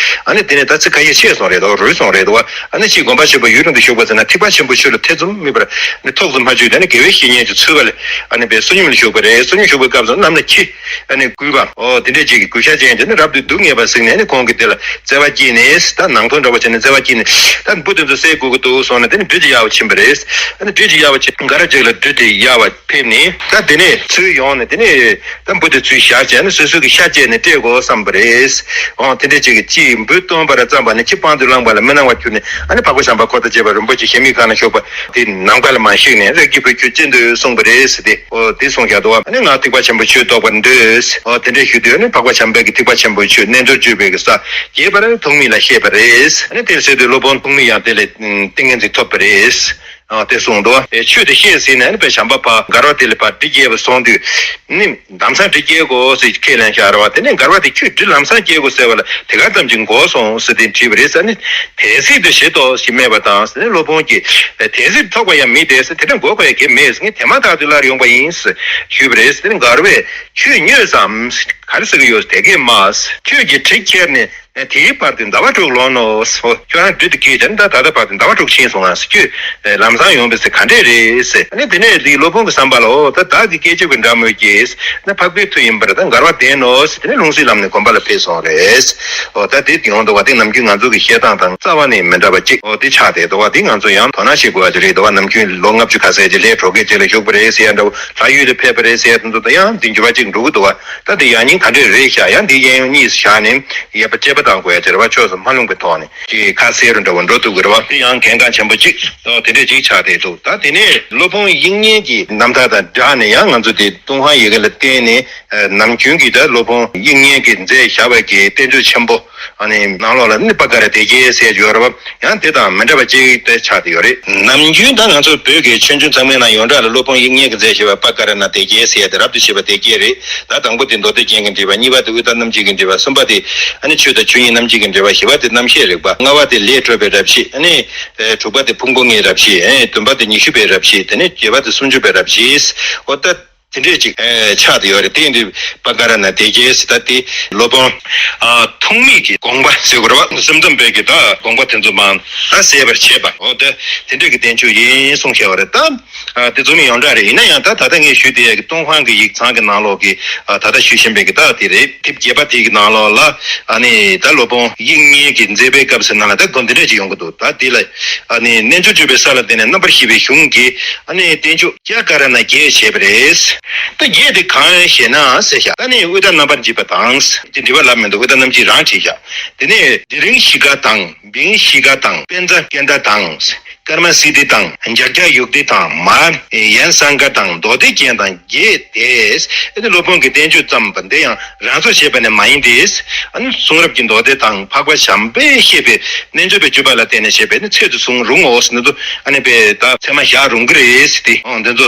ཨ་ནི་དེ་ནས་ད་ཚིག་ཁ་ཤས་ཆད་སོང་རེད་དོ། རུལ་སོང་རེད་དོ། ཨ་ནི་ཅིག་དགོན་པ་ཆེན་པོ་ཡུལ་གྲོང་དུ་བཞུགས་པའི་ཚེ་ན་ཐེག་པ་ཆེན་པོའི་ཆོས་ལ་ཐེ་ཚོམ་མེད་པར་ནི་ཐོགས་སུ་མ་ཆུད་དེ་ནི་དགེ་བའི་བཤེས་གཉེན་གྱི་ཚུལ་བ་ལས་ཨ་ནི་བསོད་སྙོམས་ལ་བཞུགས་པ་རེད། བསོད་སྙོམས་བཞུགས་པའི་སྐབས་སུ་གནམ་ལ་ཁྱི་ཨ་ནི་རྒུད་པ། ཨོ་དེ་འདྲས་ཅིག་གི་རྒུད་ཤ་ཅན་དེ་ནི་རབ་ཏུ་སྡུག་བསྔལ་བ་གཟིགས་ནས་ནི་ཁོང་གིས་དེ་ལ་བརྩེ་བ་སྐྱེས་ནས། ད་ནང་དོན་འདྲ་པོ་བྱས་ནས་བརྩེ་བ་སྐྱེས་ནས། ད་འབུ་དེ་ཚོ་བསད་དགོས་ཀྱི་འདུག་གསུངས་ནས་དེ་ནི་སྦྲུལ་གྱིས་གཡར་བར་ཕྱིན་པ་རེད། ཨ་ནི་སྦྲུལ་གྱིས་གཡར་བར་ཕྱིན། སྒར་ཅིག་ལ་སྦྲུལ་དེ་གཡར་བར་ཕེབས་ནས། ད་དེ་ནས་ཚུར་ཡོང་ནས་དེ་ནས་ད་འབུ་དེ་ཚུར་བཞག་བྱས་ནས་སོ་སོ་གི་ཤ་བཅད་ནས་སྤྲད་དགོས་བསམ་པ་རེད། ཨོ་དེ་འདྲས་ཅིག་གི་ཅིག་འབུ་བཏོན་པ་ར་བརྩམས་པ་ནི་ཁྱི་པང་དུ་བླངས་པ་ལ་མི་སྣང་བར་གྱུར་ནས། ཨ་ནི་འཕགས་པ་བྱམས་པ་འཁོར་དང་བཅས་པ་རིན་པོ་ཆེ་གཞལ་མེད་ཁང་ན་བཞུགས་པ་དེ་ནམ་མཁའ་ལ་མར་གཤེགས་ནས། རིགས་ཀྱི་བུ་ཁྱོད་ཅི་འདོད་གསུངས་པ་རེད་ཟེར་ཏེ། ཨོ་དེ་གསུངས་བཞག་འདུག་བ། ཨ་ནི་ང་ཐེག་པ་ཆེན་པོའི་ཆོས་རྟོགས་པར་འདོད། ཨོ་དེ་འདྲས་ཞུ་དུས་ཨ་ནི་འཕགས་པ་བྱམས་པས་ཀྱི་ཐེག་པ་ཆེན་པོའི་ཆོས་རྣལ་འབྱོར་སྤྱོད་པའི་གི་ས་རྒྱས་པར་ཐོགས་མེད་ལ་བཤད་པ་རེད། ཨ་ནི་དེར་ཟེར་དུས་སློབ་དཔོན་ཐོགས་མེད་ཡང་དེ་ལས་ཏིང་ངེ་འཛིན་ཐོབ་པ་རེད། ཨ་དེ་གསུངས་འདུག་བ། ཨེ་ཆོས་དེ་བཤད་ཟིན་ནས་ཨ་ནི་དཔེ་བྱམས་པ་ཕར་མགར་བ་དེ་ལ་ཕར་སྦྲུལ་རྒྱག་པར་སོང་དུས་ནི། ལམ་སང་སྦྲུལ་རྒྱག་དགོས་ཟེར་ཁས་ལེན་བཞག་རེད་བ། དེ་ནས་མགར་བ་དེ་ཁྱོད་སྦྲུལ་ལམ་སང་རྒྱག་དགོས་ཟེར་བ་ལ་དེ་ག་ཙམ་ཅིག་འགོར་སོང་ཟེར་དེ་དྲིས་པ་རེད་ཟེར་ནས། དལ་ཚིགས་དེ་ཞེ་ཏོག་ཞིག་སྨྲས་པ་དང་ཟེར་ནས། སློབ་དཔོན་གྱིས་དལ་ཚིགས་ཐོགས་པ་ཡང་མི་བདེ་ཟེར། དེ་འདྲ་འགོར་དགོས་ཡ་གལ་མེད་ཟེར། ངས་དེ་མ་ཐག་ཏུ་སླར་ཡོང་པ་ཡིན་ཟེར་ཞུས་པ་རེད་ཟེར་ནས། མགར་བས་ཁྱོད་སྨྱོས་སམ། ག་རེ་ཟེར་གི་ཡོད། དེ་སྐད་སྨྲས། ཁྱོད་ཀྱིས་གྲི་ཁྱེར་ནས། དེའི་བར་དུ་ཟླ་བ་དྲུག་ལོངས་ནོ། ཁྱོད་རང་སྦྲུལ་དེ་སྐྱེས་ཀྱང་ད་ད་ལྟ་བར་དུ་ཟླ་བ་དྲུག་ཕྱིན་སོང་ང་། ཁྱོད་ལམ་སང་ཡོང་བའི་ཚེ་ག་འདྲས་རེད་ཟེར། ཨ་ནི་དེ་ནས་དེའི་སློབ་དཔོན་གྱི་བསམ་པ་ལ། འོ་ད་བདག་གི་སྐད་ཅིག་གི་འདྲ་མོད་ཀྱི། ན་འཕགས་པའི་མཐུ་ཡིན་པར་ད་མགར་བ་བདེན་ནོ་ཟེར། དེ་ནས་ལྷུང་བཟེད་ལམ་ནས་དགོན་པ་ལ་ཕེབས་སོང་རེད། འོ་ད་དེ་ཡོང་འདུག་བ། དེ་ནམ་རྒྱུན་ང་ཚོ་གི་བཤད་སྟངས་དང་རྩ་བ་ནས་མི་འདྲ་བ་ཅིག་འོ་དེ་ཆགས་བསྡད་འདུག་བ། དེ་ང་ཚོ་ཡང་དོ་སྣང་བྱེད་དགོས་པ་ཅིག་རེད་འདུག་བ། ནམ་རྒྱུན་ལོ་ལྔ་བཅུ་ཁ་ཤས་ཅིག་ལྷའི་གྲོགས་མཁན་ཅིག་ལ་བཞུགས་པ་རེད་ཟེར་ཡ་འདྲ་བོ། ལྷ་ཡུལ་ལ་ཕེབས་པ་རེད་ཟེར་ཡ་དེ་ཚོ་ད་ཡང་དེ་འགྱུར་བ་ཅིག་འགྲོ་གི་འདུག་བ། ད་དེ་ཡང་སྙིང་ག་འདྲས་རེད་ཤག་ཡང་འདི་གཡས་གཡོན་གཉིས་སུ་བཞག་ནས་ཡ་པ་དཔྱད་པ་བཏང་དགོས་ཡ་ཅིག་རེད་བ། ཕྱོགས་སུ་མ་ལྷུང་པའི་ཐོག་ནས་ཅིག་ཁ་གསལ་རུ་འདྲ་བོ་འགྲོ་ཐུབ་ཀྱི་རེད་བ། དེ་ཡང་གལ་འགངས་ཆེན་པོ་ཅིག་ཨོ་དེ་འདྲས་ཅིག་ཆགས་བསྡད་འདུག་ད་དེ་ནས་སློབ་དཔོན་དབྱིག་གཉེན་གྱི་རྣམ་ཐར་དང་སྦྲགས་ནས་ཡང་ང་ཚོ་དེ་ཏུན་ཧོང་ཡི་གེ་ལ་བརྟེན་ནས་ནམ་རྒྱུན་གྱི་ད་སློབ་དཔོན་དབྱིག་གཉེན་གྱིས་མཛད་བཞག་པའི་གི་བསྟན་བཅོས་ཆེན་པོ། ཨ་ནི་ནང་ལོགས་ལ་ནི་པ་ཀ་ར་སྡེ་བརྒྱད་ཟེར་ཡོད་རེད་བ། ཡང་དེ་དང་མི་འདྲ་བ་གཅིག་དེ་ཆགས་ཏེ་ཡོད་རེད། ནམ་རྒྱུན་ད་ང་ཚོ་བོད་ཀྱི་ཆོས་འབྱུང་ཚང་མའི་ནང་ཡོངས་གྲགས་ལ་སློབ་དཔོན་དབྱིག་གཉེན་གྱི་མཛད་བཞི་པ་པ་ཀ་ར་ཎ་སྡེ་བརྒྱད་ཟེར་ཡ་དེ་རབ་ཏུ་བྱེད་པ་སྡེ་བརྒྱད་རེད། ད་དང་པོ་དེ་མདོ་སྡེ་རྒྱན་གྱི་འགྲེལ་པ། གཉིས་པ་དེ་དབུས་མཐའ་རྣམ་འབྱེད་ཀྱི་འགྲེལ་པ། གསུམ་པ་དེ་ཨ་ནི་ཆོས་དང་ཆོས་ཉིད་རྣམ་འབྱེད་ཀྱི་འགྲེལ་པ། བཞི་པ་དེ་རྣམ་བཤད་རིག་པ། ལྔ་པ་དེ་ལས་འཕྲོས་པའི་རབ་བྱེད། ཨ་ནི་དྲུག་པ་དེ་ཕུང་པོ་ལྔའི་རབ་བྱེད། ཨེ་བདུན་པ་དེ་ཉི་ཤུ་པའི་རབ་བྱེད། དེ་ནས་བརྒྱད་པ་དེ་སུམ་ཅུ་པའི་རབ་བྱེད། འོ་ད། དེ་འདྲས་ཅིག་ཨེ་ཆགས་ཏེ་ཡོད་རེད། དེ་ཡིན་དུས་པ་ཀ་ར་ཎ་སྡེ་བརྒྱད་ཟེར་ད་དེ་སློབ་དཔོན་ཨ་ཐོགས་མེད་ཀྱི་དགོངས་པ་ཟེར་དགོས་རེད་བ། སེམས་ཙམ་པའི་གི་ད་དགོངས་པ་དེ་ཚོ་མང་ད་གསལ་བར་བྱེད་པ། འོ་ད་དེ་འདྲས་ཀྱི་བསྟན་བཅོས་ཡིན་གསུངས་བཞག་པ་རེད། ད་ཨ་དེ་ཚོ་ནི་ཡོངས་གྲགས་རེད། ཡིན་ན་ཡང་ད་ད་ལྟ་ངས་ཞུས་དེ་ཡ་གི་ཏུན་ཧོང་གི་ཡིག་ཚང་གི་ནང་ལོགས་ཀྱི་ཨ་ད་ལྟ་ཞུས་བཞིན་པའི་གི་ད་དེ་རེད། དེབ་བརྒྱད་པ་དེ་གི་ནང་ལོགས་ལ་ཨ་ནི་ད་སློབ་དཔོན་དབྱིག་གཉེན་གྱི་མཛད་པའི་སྐབས་སུ་ནང་ལ་ད་དགོངས་འདི་འདྲས་ཅིག་ཡོང་གི་འདུག་ད་དེ་ལ་ཨ་ནི་རྣལ་འབྱོར་སྤྱོད་པའི་ས་ལ་བརྟེན་ནས་རྣམ་པར་ཤེས་པའི་གཞུང་གི་ཨ་ནི་བསྟན་བཅོས་ཀ་ར་ཎ་བརྒྱད་བྱས་པ་རེད། ད་བརྒྱད་དེ་གང་ཞེ་ན་ཟེར་བཞག་ད་ནི་དབུས་མཐའ་རྣམ་པར་འབྱེད་པ་དང་། དེ་འགྲེལ་པ་ལབ་མི་འདུག་དབུས་མཐའ་རྣམ་འབྱེད་རང་བྲིས་བཞག་དེ་ནས་དེ་རིང་བཞི་ཀ་དང་། བིང་བཞི་ཀ་དང་། པཉྩ་ཀཎྜ་དང་། ཀརྨ་སིདྡྷི་དང་། ལྗགས་བརྒྱ་ཡུག་ཏི་དང་། མ་ཡན་སཾ་ཀ་དང་། མདོ་སྡེ་རྒྱན་དང་བརྒྱད་དེ། ཨེ་དེ་སློབ་དཔོན་གྱི་བསྟན་བཅོས་ཙམ་པ་འདི་ཡང་རང་བཟོ་བྱས་པ་ནི་མ་ཡིན་ཏེ། ཨ་ནི་གསུང་རབ་ཀྱི་མདོ་སྡེ་དང་འཕགས་པ་བྱམས་པས་བཤད་པའི་རྣལ་འབྱོར་པའི་སྤྱོད་པ་ལ་བརྟེན་ནས་བཤད་པའི་ནི་ཚད་དུ་བཟུང་རུང་ངོ་ཟེར་ནི་འདུག་ཨ་ནི་པའི་ད་ཚད་མ་བཞག་རུང་གི་རེད་ཟེར་ཏེ། ཨོ་འདི་ཚོ་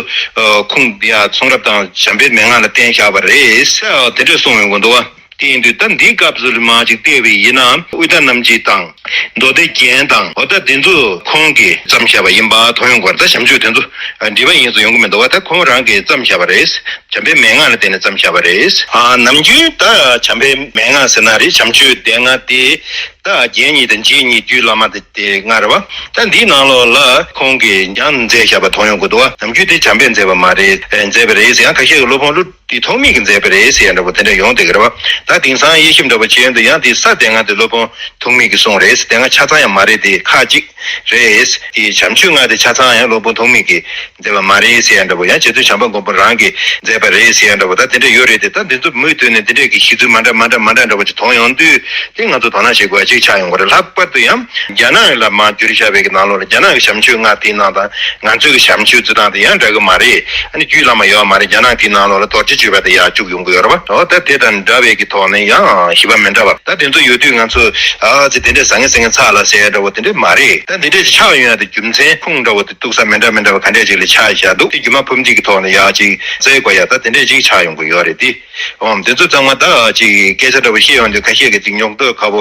ཁུངས་འདི་ཡང་གསུང་རབ་དང་བྱམས་པའི་མན་ངག་ལ་བརྟེན་བཞག་པ་རེད་ཟེར་དེ་འདྲས་གསུངས་ཡོང་གི་འདུག་བ། དེ་ཡིན་དུས་ད་འདིའི་སྐབས་སུ་མར་ཅིག་བལྟས་པ་ཡིན་ན་དབུས་མཐའ་རྣམ་འབྱེད་དང་མདོ་སྡེ་རྒྱན་དང་འོ་ད་དེ་ཚོ་ཁོང་གིས་བརྩམས་བཞག་པ་ཡིན་པ་མཐོང་ཡོང་གི་རེད། ད་བྱམས་ཆོས་དེ་ཚོ་འབྲི་བ་ཡིན་ཙང་ཡོང་གི་མི་འདུག་བ། ད་ཁོང་རང་གིས་བརྩམས་བཞག་པ་རེད། བྱམས་པའི་མན་ངག་ལ་བརྟེན་ནས་བརྩམས་བཞག་པ་རེད། ཨ་ནམ་རྒྱུན་ད་བྱམས་པའི་མན་ངག་ཟེར་ན་རེད། བྱམས་ཆོས་སྡེ་ལྔ་དེ་ད་རྒྱན་གཉིས་དང་རྗེས་གཉིས་རྒྱུད་བླ་མ་དེ་དེ་ལྔ་རེད་བ། ད་འདིའི་ནང་ལོགས་ལ་ཁོང་གིས་ཡང་མཛད་བཞག་པ་མཐོང་ཡོང་གི་འདུག་བ། ནམ་རྒྱུན་དེ་བྱམས་པས་མཛད་པ་མ་རེད། མཛད་པ་རེད་ཟེར། ཡང་ཁ་ཤས་ཀྱིས་སློབ་དཔོན་ཀླུ་དེ་ཐོགས་མེད་ཀྱིས་མཛད་པ་རེད་ཟེར་ཡ་འདྲ་པོ་དེ་འདྲ་ཡོང་བསྡད་ཀྱི་རེད་བ། ད་དེང་སང་དབྱེ་ཞིབ་འདྲ་པོ་བྱས་ཡོང་དུས་ཡང་དེ་ས་དེ་སྔ་དེ་སློབ་དཔོན་ཐོགས་མེད་ཀྱི་གསུང་རེད། དེ་སྔ་ཆ་ཚང་ཡང་མ་རེད། དེ་ཁག་ཅིག་རེད། དེ་བྱམས་ཆོས་ལྔ་དེ་ཆ་ཚང་ཡང་སློབ་དཔོན་ཐོགས་མེད་ཀྱིས་མཛད་པ་མ་རེད་ཟེར་ཡ་འདྲ་པོ། ཡང་རྗེ་བཙུན་བྱམས་པ་མགོན་པོ་རང་གིས་མཛད་པ་རེད་ཟེར་ཡ་འདྲ་པོ་ད་དེ་འདྲ་ཡོད་རེད་དེ། ད་འདི་ཚོ་མུ་མཐུད་ནས་འདི་འདྲས་ཀྱི་གཞི་ཚུལ་མ་འདྲ་མ་འདྲ་མ་འདྲ་འདྲ་པོ་ཅིག་མཐོང་ཡོང་དུས་དེ་ང་ཚོ་དོ་སྣང་བྱེད་དགོས་ཡ་ཅིག་ཆགས་ཡོང་གི་རེད། ལྷག་པར་དུ་ཡང་རྒྱ་ནག་ལ་མར་བསྒྱུར་བཞག་པའི་གི་ནང་ལོགས་ལ་རྒྱ་ནག་གི་བྱམས་ཆོས་ལྔ་དེའི་ནང་དང་ང་ཚོའི་གི་བྱམས་ཆོས་རྩི་སྟངས་དེ་ཡང་འདྲ་གི་མ་རེད། ཨ་ནི་རྒྱུད་བླ་མ་ཡོད་མ་རེད། རྒྱ་ནག་དེའི་ནང་ལོགས་ལ་རྡོ་རྗེ་གཅོད་པ་དེ་ཡར་བཅུག་ཡོང་གི་ཡོད་རེད་བ། འོ་ད་དེ་དང་འདྲ་བའི་གི་ཐོག་ནས་ཡང་བཞི་པ་མི་འདྲ་བ་ད་དེ་ཚོ་ཡོད་དུས་ང་ཚོ་ཨ་ཙི་དེ་འདྲས་ཟང་ངེ་ཟིང་ངེ་ཚ་ལ་ཟེར་ཡ་འདྲ་པོ་དེ་འདྲས་མ་རེད། ད་འདི་འདྲས་ཅིག་ཆགས་ཡོང་ཡ་དེ་རྒྱུ་མཚན་ཁུངས་འདྲ་པོ་དེ་གཏུགས་ས་མི་འདྲ་མི་འདྲ་བ་ག་འདྲས་ཅིག་ལ་ཆགས་བཞག་འདུག་དེ་རྒྱུ་མ་ཕུབ་འདི་གི་ཐོག་ནས་ཡར་ཅིག་བཙལ་དགོས་ཡ་ད་དེ་འདྲས་ཅིག་ཆགས་ཡོང་གི་ཡོད་རེད་དེ། འོ་འདི་ཚོ་ཚང་མ་ད་ཅིག་སྐད་ཆ་འདྲ་པོ་བཤད་ཡོང་དུས་ཁ་ཤས་ཀྱིས་ཅིག་ཉོག་འདོད་ཁ་པོ་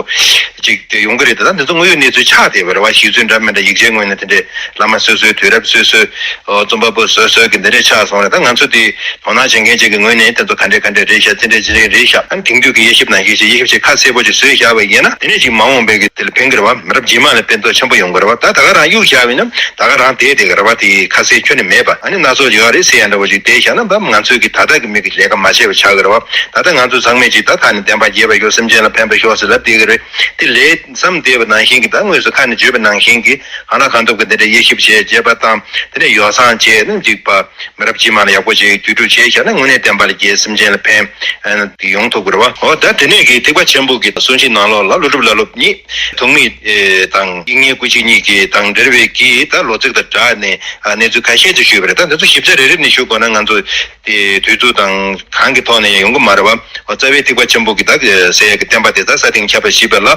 ཅིག་དེ་ཡོང་གི་རེད། ད་ད་འདི་ཚོ་དངོས་ཡོད་གནས་ཚུལ་ཆགས་བསྡད་པ་རེད་བ། གཞི་རྩའི་འདྲ་མི་འདྲ་ཡིག་ཆའི་ངོས་ནས་དེ་འདྲའི་བླ་མ་སོ་སོའི་དུས་རབས་སོ་སོའི་ཨོ་རྩོམ་པ་པོ་སོ་སོའི་གི་འདི་འདྲའི་ཆགས་སོང་རེད། ད་ང་ཚོ་དེ་དོ་སྣང་བྱེད་མཁན་ཅིག་གི་ངོས་ནས་དེ་ཚོ་ག་འདྲས་ག་འདྲས་རེད་ཤག་ཅི་འདྲས་ཅི་འདྲས་རེད་ཤག་ཨ་ནི་དེང་དུས་ཀྱི་དབྱེ་ཞིབ་ནང་བཞིན་ཞིག་དབྱེ་ཞིབ་ཅིག་ཁ་གསལ་པོ་ཅིག་བཟོས་བཞག་པ་ཡིན་ན་དེ་ནས་ཅིག་མ་འོངས་པའི་གི་དེ་ལ་ཕན་གི་རེད་བ། མི་རབས་རྗེས་མ་ལ་ཕན་ཐོགས་ཆེན་པོ་ཡོང་གི་རེད་བ། ད་ད་ག་རང་གཡུག་བཞག་པ་ཡིན་ན་ད་ག་རང་བསྡད་བསྡད་གི་རེད་བ། དེ་ཁ་གསལ་ཁྱོན་ནས་མེད་པ། ཨ་ནི་སྣ་ཚོགས་ཡོད་རེད་ཟེར་ཡ་འདྲ་པོ་ཅིག་བསྡད་བཞག་ན་ད་ང་ཚོའི་གི་ད་ལྟ་གི་མི་གི་ལས་ཀ་མ་བྱས་པ་ཆགས་གི་རེད་བ། ད་ལྟ་ང་ཚོ་ཚང་མས་ཅིག་ད་ཁ་ནས་བསྟན་པ་རྒྱས་པར་ཤོག་སེམས་ཅན་ལ་ཕན་པར་ཤོག་ཟེར་ལབ་བསྡད་གི་རེད། དེ་ལས་བསམ་བསྡད་པ་ནང་བཞིན་གྱི་ད་དངོས་སུ་ཁ་ནས་བརྗོད་པ་ནང་བཞིན་གྱི་ཧ་ལ་གང་ཐུབ་ཀྱི་འདི་འདྲ་དབྱེ་ཞིབ་བྱས་རྒྱས་པ་དང་དེ་ནས་ཡོ་བསྲང་བྱས་ནས་ཅིག་པ་མི་རབས་རྗེས་མ་ལ་ཡག་པོ་ཅིག་བརྒྱུད་སྒྲུབ་བྱས་བཞག་ན་དངོས་གནས་བསྟན་པ་ལ་རྒྱས་སེམས་ཅན་ལ་ཕན་ཨ་ནི་དེ་ཡོང་ཐུབ་ཀྱི་རེད་བ། འོ་ད་དེ་ནས་ཀྱི་ཐེག་པ་ཆེན་པོ་གི་གསུང་བཞིན་ནང་ལོགས་ལ་ཀླུ་སྒྲུབ་བླ་སློབ་གཉིས་ཐོགས་མེད་དང་དབྱིག་གཉེན་སྐུ་མཆེད་གཉིས་ཀྱི་དང་འབྲེལ་བའི་གི་ད་ལོ་ཚིགས་དང་སྦྲགས་ནས་གནས་ཚུལ་ཁ་ཤས་ཅིག་ཞུས་པ་རེད། ད་འདི་ཚོ་ཞིབ་ཆ་རེ་རེ་ནས་ཞུ་དགོས་ན་ང་ཚོ་དེ་དུས་ཚོད་དང་གང་གི་ཐོག་ནས་ཡང་ཡོང་གི་མ་རེད་བ། འོ་རྩ་བའི་ཐེག་པ་ཆེན་པོ་གི་ད་གི་ཟེར་ཡ་གི་བསྟན་པ་དེ་ད་ས་སྟེང་ཁྱབ་པ་ཞིག་པ་ལ།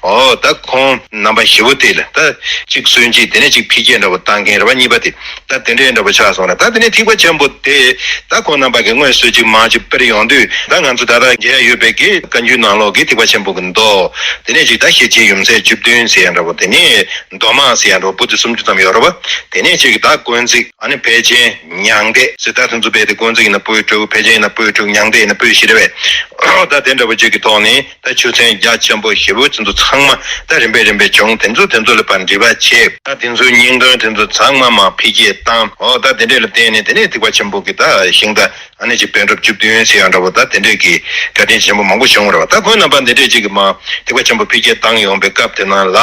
འོ་ད་ཁོང་རྣམ་པ་བཞི་པོ་དེ་ལ་ད་གཅིག་སྲོལ་འབྱེད་དེ་ནས་གཅིག་འཕེལ་རྒྱས་འདྲ་པོ་བཏང་མཁན་རེད་བ། གཉིས་པ་དེ་ད་དེ་འདྲའི་འདྲ་པོ་ཆགས་སོང་རེད། ད་དེ་ནས་ཐེག་པ་ཆེན་པོ་དེ་ད་ཁོང་རྣམ་པ་གི་དངོས་སུ་གཅིག་མ་གཅིག་དཔེར་ཡོང་དུས་ད་ང་ཚོ་ད་ལྟ་མཇལ་ཡ་ཡོད་པའི་གི་བཀའ་འགྱུར་ནང་ལོགས་ཀྱི་ཐེག་པ་ཆེན་པོ་གི་མདོ། དེ་ནས་གཅིག་ད་ཤེར་ཕྱིན་ཡུམ་སྲས་བཅུ་བདུན་ཟེར་ཡ་འདྲ་པོ། དེ་ནས་མདོ་སྨད་ཟེར་ཡ་འདྲ་པོ་པོ་ཏི་སུམ་ཅུ་ཙམ་ཡོད་རེད་བ། དེ་ནས་གཅིག་ད་དཀོན་བརྩེགས། ཨ་ནི་ཕལ་ཆེན་མྱང་འདས་ཟེར་ད་དེ་ཚོ་རྦད་དེ་དཀོན་བརྩེགས་ཡིན་ན་སྤོས་དྲུག་ཕལ་ཆེན་ཡིན་ན་སྤོས་དྲུག་མྱང་འདས་ཡིན་ན་སྤོས་བཞི་རེད་པས། ད་དེ་འདྲ་པོ་ཅིག་གི་ཐོག་ནས་ད་ཆོས་ཚན་རྒྱ་ཆེན་པོ་བཞི་པོ་དེ་ཚོ་ཚང་མ་ད་རིམ་པས་རིམ་པས་བྱུང་། དེ་ཚོ་དེ་ཚོ་ལ་ཕར་འདྲི་བ་བྱས། ད་དེ་ཚོའི་སྙིང་དོན་དེ་ཚོ་ཚང་མ་མར་འཕེལ་རྒྱས་བཏང་། འོ་ད་དེ་འདྲས་ལ་བརྟེན་ནས་དེ་ནས་ཐེག་པ་ཆེན་པོ་གི་ད་ཤིང་རྟ་ཨ་ནི་ཅིག་པཎ་གྲུབ་བཅུ་བདུན་ཟེར་ཡ་འདྲ་པོ་ད་དེ་འདྲས་ཀྱི་བཀའ་དྲིན་ཆེན་པོ་མང་པོ་བྱུང་བ་རེད་བ། ད་ཁོང་རྣམ་པ་འདི་འདྲས་ཅིག་གི་མར་ཐེག་པ་ཆེན་པོ་འཕེལ་རྒྱས་བཏང་ཡོང་པའི་སྐབས་དེ་ནང་ལ་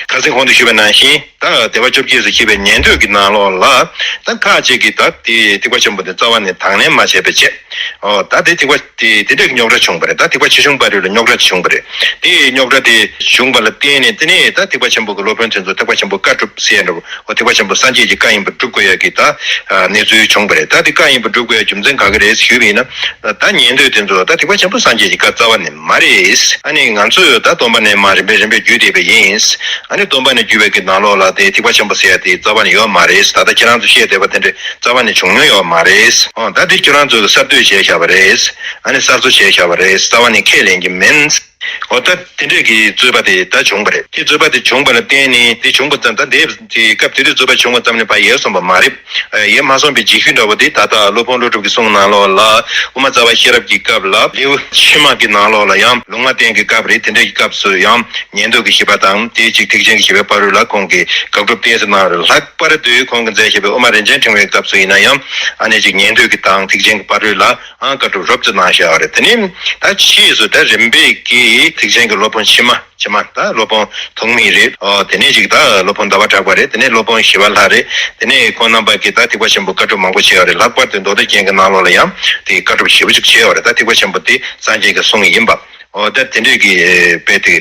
ཁ་སང་གོང་དུ་ཞུས་པ་ནང་བཞིན། ད་སྡེ་པ་བཅོ་བརྒྱད་སུ་སྐྱེས་པའི་ཉན་ཐོས་ཀྱི་ནང་ལོགས་ལ་ད་ཁ་ཅིག་གིས་ད་དེ་ཐེག་པ་ཆེན་པོ་དེ་རྩ་བ་ནས་དང་ལེན་མ་བྱས་པ་བྱས། ཨོ་ད་དེ་ཐེག་པ་དེ་དེ་འདྲའི་རྙོག་དྲ་བྱུང་བ་རེད། ད་ཐེག་པ་ཆེ་ཆུང་བར་ལ་རྙོག་དྲ་བྱུང་བ་རེད། དེ་རྙོག་དྲ་དེ་བྱུང་བ་ལ་བརྟེན་ནས་དེ་ནས་ད་ཐེག་པ་ཆེན་པོ་གི་སློབ་དཔོན་དེ་ཚོ་ཐེག་པ་ཆེན་པོ་དཀའ་གྲུབ་ཟེར་ཡ་འདྲ་བོ། ཨོ་ཐེག་པ་ཆེན་པོ་སངས་རྒྱས་ཀྱི་བཀའ་ཡིན་པར་སྒྲུབ་དགོས་ཡ་གི་ད་གནས་ཚུལ་བྱུང་བ་རེད། ད་དེ་བཀའ་ཡིན་པར་སྒྲུབ་དགོས་ཡ་རྒྱུ་མཚན་ག་གི་ རེད་ཞུས་པ་ཡིན་ན། ད་ཉན་ཐོས་དེ་ཚོ་ད་ཐེག་པ་ཆེན་པོ་སངས་རྒྱས་ཀྱི་བཀའ་རྩ་བ་ནས་མ་རེད། ཨ་ནི་ང་ཚོས་ད་སྟོན་པ་ནས་མར་རིམ་པས་རིམ་པས་བརྒྱུད་བསྡད་པ་ཡིན། ཨ་ནི་སྟོན་པ་ནས་བརྒྱུད་པའི་གི་ནང་ལོགས་ལ་དེ་ཐེག་པ་ཆེན་པོ་ཟེར་ཡ་དེ་རྩ་བ་ནས་ཡོད་མ་རེད། ད་ལྟ་ཁྱེད་རང་ཚོ་བཤད་བསྡད་པ་དེ་འདྲ་རྩ་བ་ནས་བྱུང་མྱོང་ཡོད་མ་རེད། ཨོ་ད་དེ་ཁྱེད་རང་ཚོས་གསར་གཏོད་བྱས་བཞག་པ་རེད། ཨ་ནི་གསར་བཟོ་བྱས་བཞག་པ་རེད། རྩ་བ་ནས་ཁས་ལེན་གྱི་མིན། འོ་ད་དེ་འདྲས་ཀྱི་རྩོད་པ་དེ་ད་བྱུང་བ་རེད། དེ་རྩོད་པ་དེ་བྱུང་བ་ལ་བརྟེན་ནས་དེ་བྱུང་བ་ཙམ་ད་དེ་དེ་སྐབས་དེ་དུས་རྩོད་པ་བྱུང་བ་ཙམ་ནས་ཕར་ཡལ་སོང་བ་མ་རེད། ཡལ་མ་སོང་བའི་རྗེས་ཤུལ་འདྲ་བོ་དེ་ད་ལྟ་སློབ་དཔོན་ཀླུ་སྒྲུབ་ཀྱི་གསུང་ནང་ལོགས་ལ་དབུ་མ་རྩ་བ་ཤེས་རབ་ཀྱི་སྐབས་ལ་ལེའུ་ཕྱི་མ་གི་ནང་ལོགས་ལ་ཡང་ལུང་མ་བསྟན་གྱི་སྐབས་རེད། དེ་འདྲས་ཀྱི་སྐབས་སུ་ཡང་ཉན་ཐོས་ཀྱི་བཞི་པ་དང་དེའི་གཅིག་ཐེག་ཆེན་གྱི་བཞི་པའི་བར་དུ་ལ་ཁོང་གིས་དགག་སྒྲུབ་གཏན་ཚིགས་ནང་རེད། ལྷག་པར་དུ་ཁོང་གིས་མཛད་བཞག་པའི་དབུ་མ་རིན་ཆེན་ཕྲེང་བའི་སྐབས་སུ་ཡིན་ན་ཡང་ཨ་ནི་གཅིག་ཉན་ཐོས་ཀྱི་དང་ཐེག་ཆེན་གྱི་བར་དུ་ལ། ཨང་བཀའ་སྒྲུབ་རོབ་ཙམ་གནང་བཞག་པ་རེད། དེ་ནས་ད་ཕྱིས་སུ་ད་རིམ་པས་ཀྱིས་ཐེག་ཆེན་གྱི་སློབ་དཔོན་ཕྱི་མ་ཕྱི་མ་ད་སློབ་དཔོན་ཐོགས་མེད་རེད། ཨོ་དེ་ནས་ཅིག་ད་སློབ་དཔོན་ཟླ་བ་གྲགས་པ་རེད། དེ་ནས་སློབ་དཔོན་ཞི་བ་ལྷ་རེད། དེ་ནས་ཁོང་རྣམ་པ་གིས་ད་ཐེག་པ་ཆེན་པོའི་བཀའ་སྒྲུབ་མང་པོ་བྱས་པ་རེད། ལྷག་པར་དུ་མདོ་སྡེ་རྒྱན་གྱི་ནང་ལོགས་ལ་ཡང་དེ་བཀའ་སྒྲུབ་ཞེ་པོ་ཅིག་བྱས་པ་རེད། ད་ཐེག་པ་ཆེན་པོ་དེ་སངས་རྒྱས་ཀྱི་གསུང་ཡིན་པ། ཨོ་ད་དེ་འདྲས་ཀྱི་དཔེ་དེ་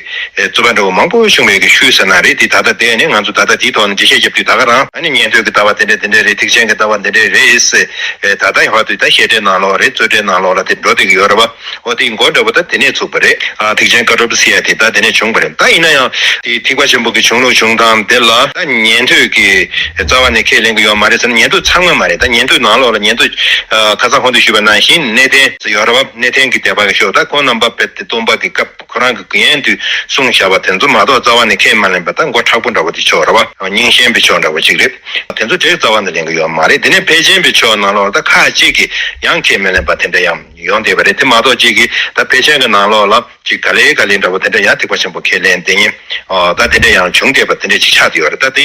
རྩོད་པ་འདྲ་བོ་མང་པོ་བྱུང་བའི་གི་ཤུལ་ཟེར་ན་རེད། དེ་ད་ལྟ་དེ་ནས་ང་ཚོ་ད་ལྟ་དེའི་ཐོག་ནས་འགྲེལ་བཤད་རྒྱབ་དུས་ད་ག་རང་ཨ་ནི་ཉན་ཐོས་ཀྱི་ལྟ་བ་དེ་འདྲས་དེ་འདྲས་རེད། ཐེག་ཆེན་གྱི་ལྟ་བ་འདི་འདྲས་རེད་ཟེར། ད་ལྟ་ཡང་བར་དུ་ད་བཤད་གྲྭའི་ནང་ལོགས་རེད། རྩོད་གྲྭའི་ནང་ལོགས་ལ་དེ་འགྲོ་བསྡད་ཀྱི་ཡོད་རེད་བ། ཨོ་དེའི་མགོ་འདྲ་བོ་ད་དེ་ནས་ཚུགས་པ་རེད། ཨ་ཐེག་ཆེན་བཀའ་སྒྲུབ་ཟེར་ཡ་དེ་ད་དེ་ནས་བྱུང་བ་རེད། ད་ཡིན་ན་ཡང་དེ་ཐེག་པ་ཆེན་པོ་གི་བྱུང་ལུགས་བྱུང་སྟངས་དེ་ལ་ད་ཉན་ཐོས་ཀྱི་རྩ་བ་ནས་ཁས་ལེན་གྱི་ཡོད་མ་རེད་ཟེར་ན། ཉན་ཐོས་ཚང་མ་མ་རེད། ད་ཉན་ཐོས་ནང་ལོགས་ལ་ཉན་ཐོས་ཨ་ཁ་སང་གོང་དུ་ཞུས་པ་ནང་བཞིན་གནས་བརྟན་ཟེར་ཡོད་རེད་བ། གནས་བརྟན་གྱི་སྡེ་པ་གི་ཤོག་ད་ཁོང་རྣམ་པ་དཔེ་དེ་སྟོན་པ་གི་སྐབས་ཁོ་རང་གི་དགུན་ཡན་དུས་གསུངས་བཞག་པ་དེ་ཚོ་མ་གཏོགས་རྩ་བ་ནས་ཁས་མ་ལེན་པ། ད་མགོ་མཁྲེགས་པོ་འདྲ་བོ་དེ་ཆོག་རེད་བ། རྙིང་ཞེན་པའི་ཕྱོགས་འདྲ་བོ་ཅིག་རེད། དེ་ཚོ་དེ་རྩ་བ་ནས་ལེན་གྱི་ཡོད་མ་རེད། དེ་ནས་ཕལ་ཆེན་པའི་ཕྱོགས་ནང་ལོགས་ད་ཁ་ཅིག་གིས་ཡང་ཁས་མི་ལེན་པ་དེ་འདྲ་ཡང་ཡོང་བསྡད་པ་རེད། དེ་མ་གཏོགས་ཅིག་གིས་ད་ཕལ་ཆེན་གྱི་ནང་ལོགས་ལ་ཅིག་ག་ལེ་ག་ལེ་འདྲ་བོ་དེ་འདྲ་ཡང་ཐེག་པ་ཆེན་པོ་ཁས་ལེན་དེ་ཉིད་ད་དེ་འདྲ་ཡང་བྱུང་བསྡད་པ་དེ་འདྲ་ཅིག་ཆགས་བསྡད་ཡོད་རེད། ད་དེ་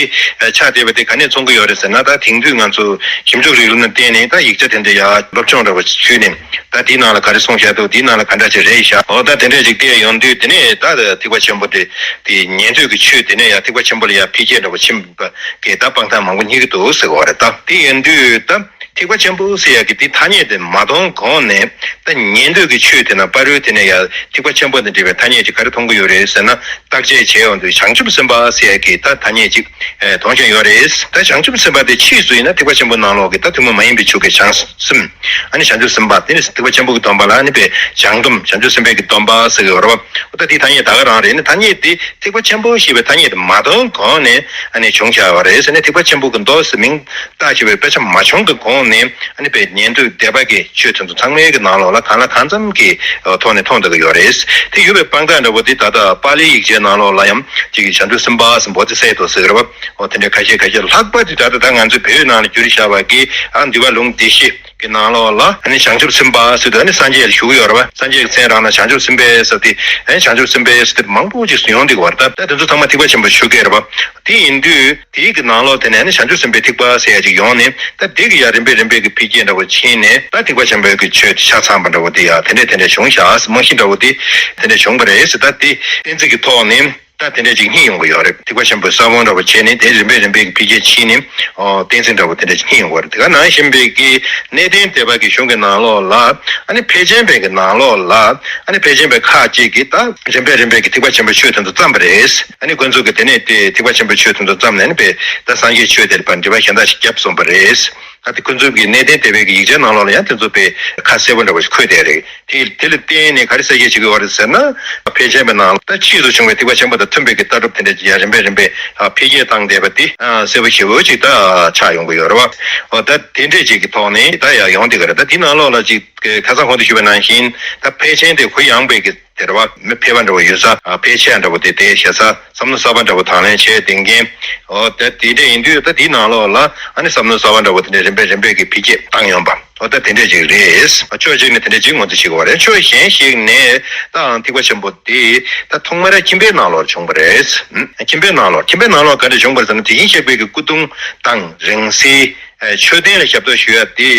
ཆགས་བསྡད་པ་དེ་ག་ནས་མཚོན་གྱི་ཡོད་རེད་ཟེར་ན། ད་དེང་དུས་ང་ཚོ་ཞིབ་འཇུག་རིག་ལམ་ལ་བརྟེན་ནས་ད་ཡིག་ཆ་དེ་འདྲ་ཡང་སློབ་སྦྱོང་འདྲ་བོ་ཞུས་ནས། ད་དེའི་ནང་ལ་ག་རེ་གསུངས་བཞག་འདུག་དེའི་ནང་ལ་ག་འདྲ་ཅིག་རེད་ཤག་ཨོ་ད་དེ་འདྲ་ཅིག་བལྟས་ཡོང་དུས་དེ་ནས་ད་ཐེག་པ་ཆེན་པོ་དེ་དེ་ཉན་ཐོས་ཀྱི་ཆོས་དེ་ནས་ཡང་ཐེག་པ་ཆེན་པོ་ལ་ཡང་འཕེལ་རྒྱས་འདྲ་བོ་ཕྱིན་པ་གི་ད་དཔང་རྟགས་མང་པོ་རྙེད་ཀྱི་འདུག་ཟེར་གྱི་ཡོད་རེད། ད་དེ་ཡིན་དུས་ད་ཐེག་པ་ཆེན་པོ་ཟེར་ཡག་གི་དེ་ཐ་སྙད་དེ་མ་མཐོང་གོང་ནས་ད་ཉན་ཐོས་ཀྱི་ཆོས་དེ་ན་ཕ་རོལ་དེ་ནས་ཡང་ཐེག་པ་ཆེན་པོ་དང་འབྲེལ་བའི་ཐ་སྙད་ཅིག་ག་རེ་མཐོང་གི་ཡོད་རེད་ཟེར་ན། བརྟག་དཔྱད་བྱས་ཡོང་དུས་བྱང་ཆུབ་སེམས་དཔའ་ཟེར་ཡག་གི་ད་ཐ་སྙད་ཅིག་ཨེ་མཐོང་བཞིན་ཡོད་རེད། ད་བྱང་ཆུབ་སེམས་དཔའ་དེ་ཕྱིས་སུ་ཡིན་ན་ཐེག་པ་ཆེན་པོ་ནང་ལོགས་ཀྱི་ད་ཐུན་མོང་མ་ཡིན་པའི་ཆོས་ཀྱི་བྱང་སེམས། ཨ་ནི་བྱང་ཆུབ་སེམས་དཔའ་དེ་ནི་ཐེག་པ་ཆེན་པོ་གི་སྡོམ་པ་ལ་ཨ་ནི་པའི་བྱང་སྡོམ་བྱང་ཆུབ་སེམས་དཔའི་གི་སྡོམ་པ་ཟེར་གྱི་ཡོད་རེད་བ། ད་དེའི་ཐ་སྙད་ད་ག་རང་རེད། ཨ་ནི་ཐ་སྙད་དེ་ཐེག་པ་ཆེན་པོ་ཞེས་པའི་ཐ་སྙད་དེ་མ་མཐོང་གོང་ནས་ཨ་ནི་བྱུང་བཞག་པ་རེད་ཟེར་ནས། ཐེག་པ་ཆེན་པོ་གི་མདོ་ཟེར་མིང་བཏགས་བྱས་པའི་དཔེ་ཆ་མ་བྱུང་གི་གོང་ནས་ཨ་ནི་པའི་ཉན་ཐོས་སྡེ་པ་གི་ཆོས་དེ་ཚོ་ཚང་མའི་གི་ནང་ལོགས་ལ་གང་ལ་གང་འཚམ་གྱི་ཐོག་ནས་མཐོང་བསྡད་ཀྱི་ཡོད་རེད། དེ་ཡོད་པའི་དཔང་རྟགས་འདྲ་བོ་དེ་ད་ལྟ་པཱ་ལིའི་ཡིག་ཆའི་ནང་ལོགས་ལ་ཡང་ཅིག་བྱང་ཆུབ་སེམས་དཔའ་ཟེར་བོ་དྷི་སཏྭ་ཟེར་གྱི་རེད་བ། འོ་དེ་འདྲའི་ཁ་ཤས་ཁ་ཤས། ལྷག་པར་དུ་ད་ལྟ་ད་ང་ཚོའི་བོད་ནང་ལ་བསྒྱུར་བཞག་པ་གི་ཨ་འདུལ་བ་ལུང་སྡེ་བཞི་གི་ནང་ལོགས་ལ་ཨ་ནི་བྱང་ཆུབ་སེམས་དཔའ་ཟེར་དུས་ཨ་ནི་སངས་རྒྱས་ལ་ཞུ་གི་ཡོད་རེད་བ། སངས་རྒྱས་ཀྱི་མཚན་རང་ལ་བྱང་ཆུབ་སེམས་དཔའ་ཟེར་ཏེ་ཨ་ནི་བྱང་ཆུབ་སེམས་དཔའ་ཟེར་ཏེ་མང་པོ་ཅིག་ཡོང་བསྡད་ཀྱི་ཡོད་རེད། ད་ད་དེ་ཚོ་ཚང་མ་ཐེག་པ་ཆེན་པོའི་ཆོས་སྐད་རེད་བ། དེ་ཡིན་དུས་དེའི་གི་ནང་ལོགས་དེ་ནས་ཨ་ནི་བྱང་ཆུབ་སེམས་དཔའི་ཐེག་པ་ཟེར་ཡ་ཅིག་ཡོང་ནས། ད་དེ་གི་ཡ་རིམ་པས་རིམ་པས་ཀྱི་འཕེལ་རྒྱས་འདྲ་བོ་ཕྱིན་ནས་ད་ཐེག་པ་ཆེན་པོའི་གི་ཆོས་དེ་ཆ་ཚང་བ་འདྲ་བོ་དེ་ཡ་དེ་འདྲས་དེ་འདྲས་བྱུང་བཞག་རྨང་གཞི་འདྲ་བོ་དེ་དེ་འདྲས་བྱུང་བ་རེད་ཟེར། ད་དེ་གཏན་ཚིགས་ཀྱི་ཐོག་ནས་ད་དེ་འདྲས་ཅིག་རྙེད་ཡོང་གི་ཡོད་རེད། ཐེག་པ་ཆེན་པོའི་ས་བོན་འདྲ་བོ་བྱས་ནས་དེ་རིམ་པས་རིམ་པས་ཀྱི་འཕེལ་རྒྱས་ཕྱིན་ནས་ཨོ་གཏན་ཚིགས་འདྲ་བོ་དེ་འདྲས་ཅིག་རྙེད་ཡོང་གི་ཡོད་རེད། དེ་ག་ནང་བཞིན་པའི་གི་གནས་བརྟན་སྡེ་པ་གི་གཞུང་གི་ནང་ལོགས་ལ་ཨ་ནི་ཕལ་ཆེན་པའི་གི་ནང་ལོགས་ལ་ཨ་ནི་ཕལ་ཆེན་པའི་ཁག་ཅིག་གིས་ད་རིམ་པས་རིམ་པས་ཀྱི་ཐེག་པ་ཆེན་པོའི་ཆོས་དེ་ཚོ་བརྩམས་པ་རེད། ཨ་ནི་ཁོ་ཚོ་གི་དེ་ནས་དེ་ཐེག་པ་ཆེན་པོའི་ཆོས་དེ་ཚོ་བརྩམས་ནས་ཨ་ནི་པའི་ད་སངས་རྒྱས་ཆོས་དེ་ལ་ཕར་འགྲེལ་པ་གཞན་དག་ཞིག་བརྒྱབ་སོང་བ་རེད། ད་དེ་ཁོ་ཚོའི་གི་གནས་བརྟན་སྡེ་པའི་གི་ཡིག་ཆའི་ནང་ལོགས་ལ་ཡང་དེ་ཚོ་དཔེ་ཁ་གསལ་པོ་འདྲ་བོ་ཞིག་འཁོད་བསྡད་རེད། དེ་དེ་ལ་བརྟེན་ནས་ག་རེ་གསལ་བཤད་བྱེད་ཀྱི་ཡོད་རེད་ཟེར་ན། ཕལ་ཆེན་པའི་ནང་ལ་ད་ཕྱིས་སུ་བྱུང་བའི་ཐེག་པ་ཆེན་པོ་དང་མཐུན་པའི་གི་ལྟ་གྲུབ་དེ་འདྲ་ཅིག་ཡང་རིམ་པས་རིམ་པས་འཕེལ་རྒྱས་བཏང་བསྡད་པ་དེ་གསལ་པོ་ཞེ་པོ་ཅིག་ད་ཆགས་ཡོང་གི་ཡོད་རེད་བ། འོ་ད་དེ་འདྲས་ཅིག་གི་ཐོག་ནས་ད་ཡང་ཡོང་བསྡད་ཀྱི་རེད། ད་དེའི་ནང་ལོགས་ལ་ཅིག་ཁ་སང་གོང་དུ་ཞུས་པ་ནང་བཞིན་ད་ཕལ་ཆེན་དེ་གུ་ཡངས་པའི་གི་དེ་རེད་བ། མི་ཕལ་པ་འདྲ་བོ་ཡོད་ས། ཨ་ཕལ་ཆེ་བ་འདྲ་བོ་དེ་དེ་བྱེད་ས། བསམ་མནོ་གསར་པ་འདྲ་བོ་དང་ལེན་བྱས་བསྡད་མཁན། འོ་ད་དེ་འདྲ་ཡིན་དུས་ད་དེའི་ནང་ལོགས་ལ་ཨ་ནི་བསམ་མནོ་གསར་པ་འདྲ་བོ་དེ་འདྲ་རིམ་པས་རིམ་པས་ཀྱི་འཕེལ་རྒྱས་བཏང་ཡོང་པ། འོ་ད་དེ་འདྲ་ཅིག་རེད། ཕྱོགས་གཅིག་ནས་དེ་འདྲ་ཅིག་ངོས་འཛིན་བྱེད་དགོས་པ་རེད། ཕྱོགས་གཞན་ཞིག་ནས་ད་ཨང་ཐེག་པ་ཆེན་པོ་དེ་ད་ཐོག་མར་ཁྱིམ་པའི་ནང་ལོགས་བྱུང་བ་རེད། ཨ་ཁྱིམ་པའི་ནང་ལོགས། ཁྱིམ་པའི་ནང་ལོགས་ག་འདྲ་བྱུང་བ་རེད་ཟེར་ན། དེ་བཞིན་གཤེགས་པའི་གི་སྐུ་གདུང་དང་རིང་བསྲེལ། ཨ་མཆོད་རྟེན་ལ་ཞབས་ཏོག་ཞུ་ཡ་དེ་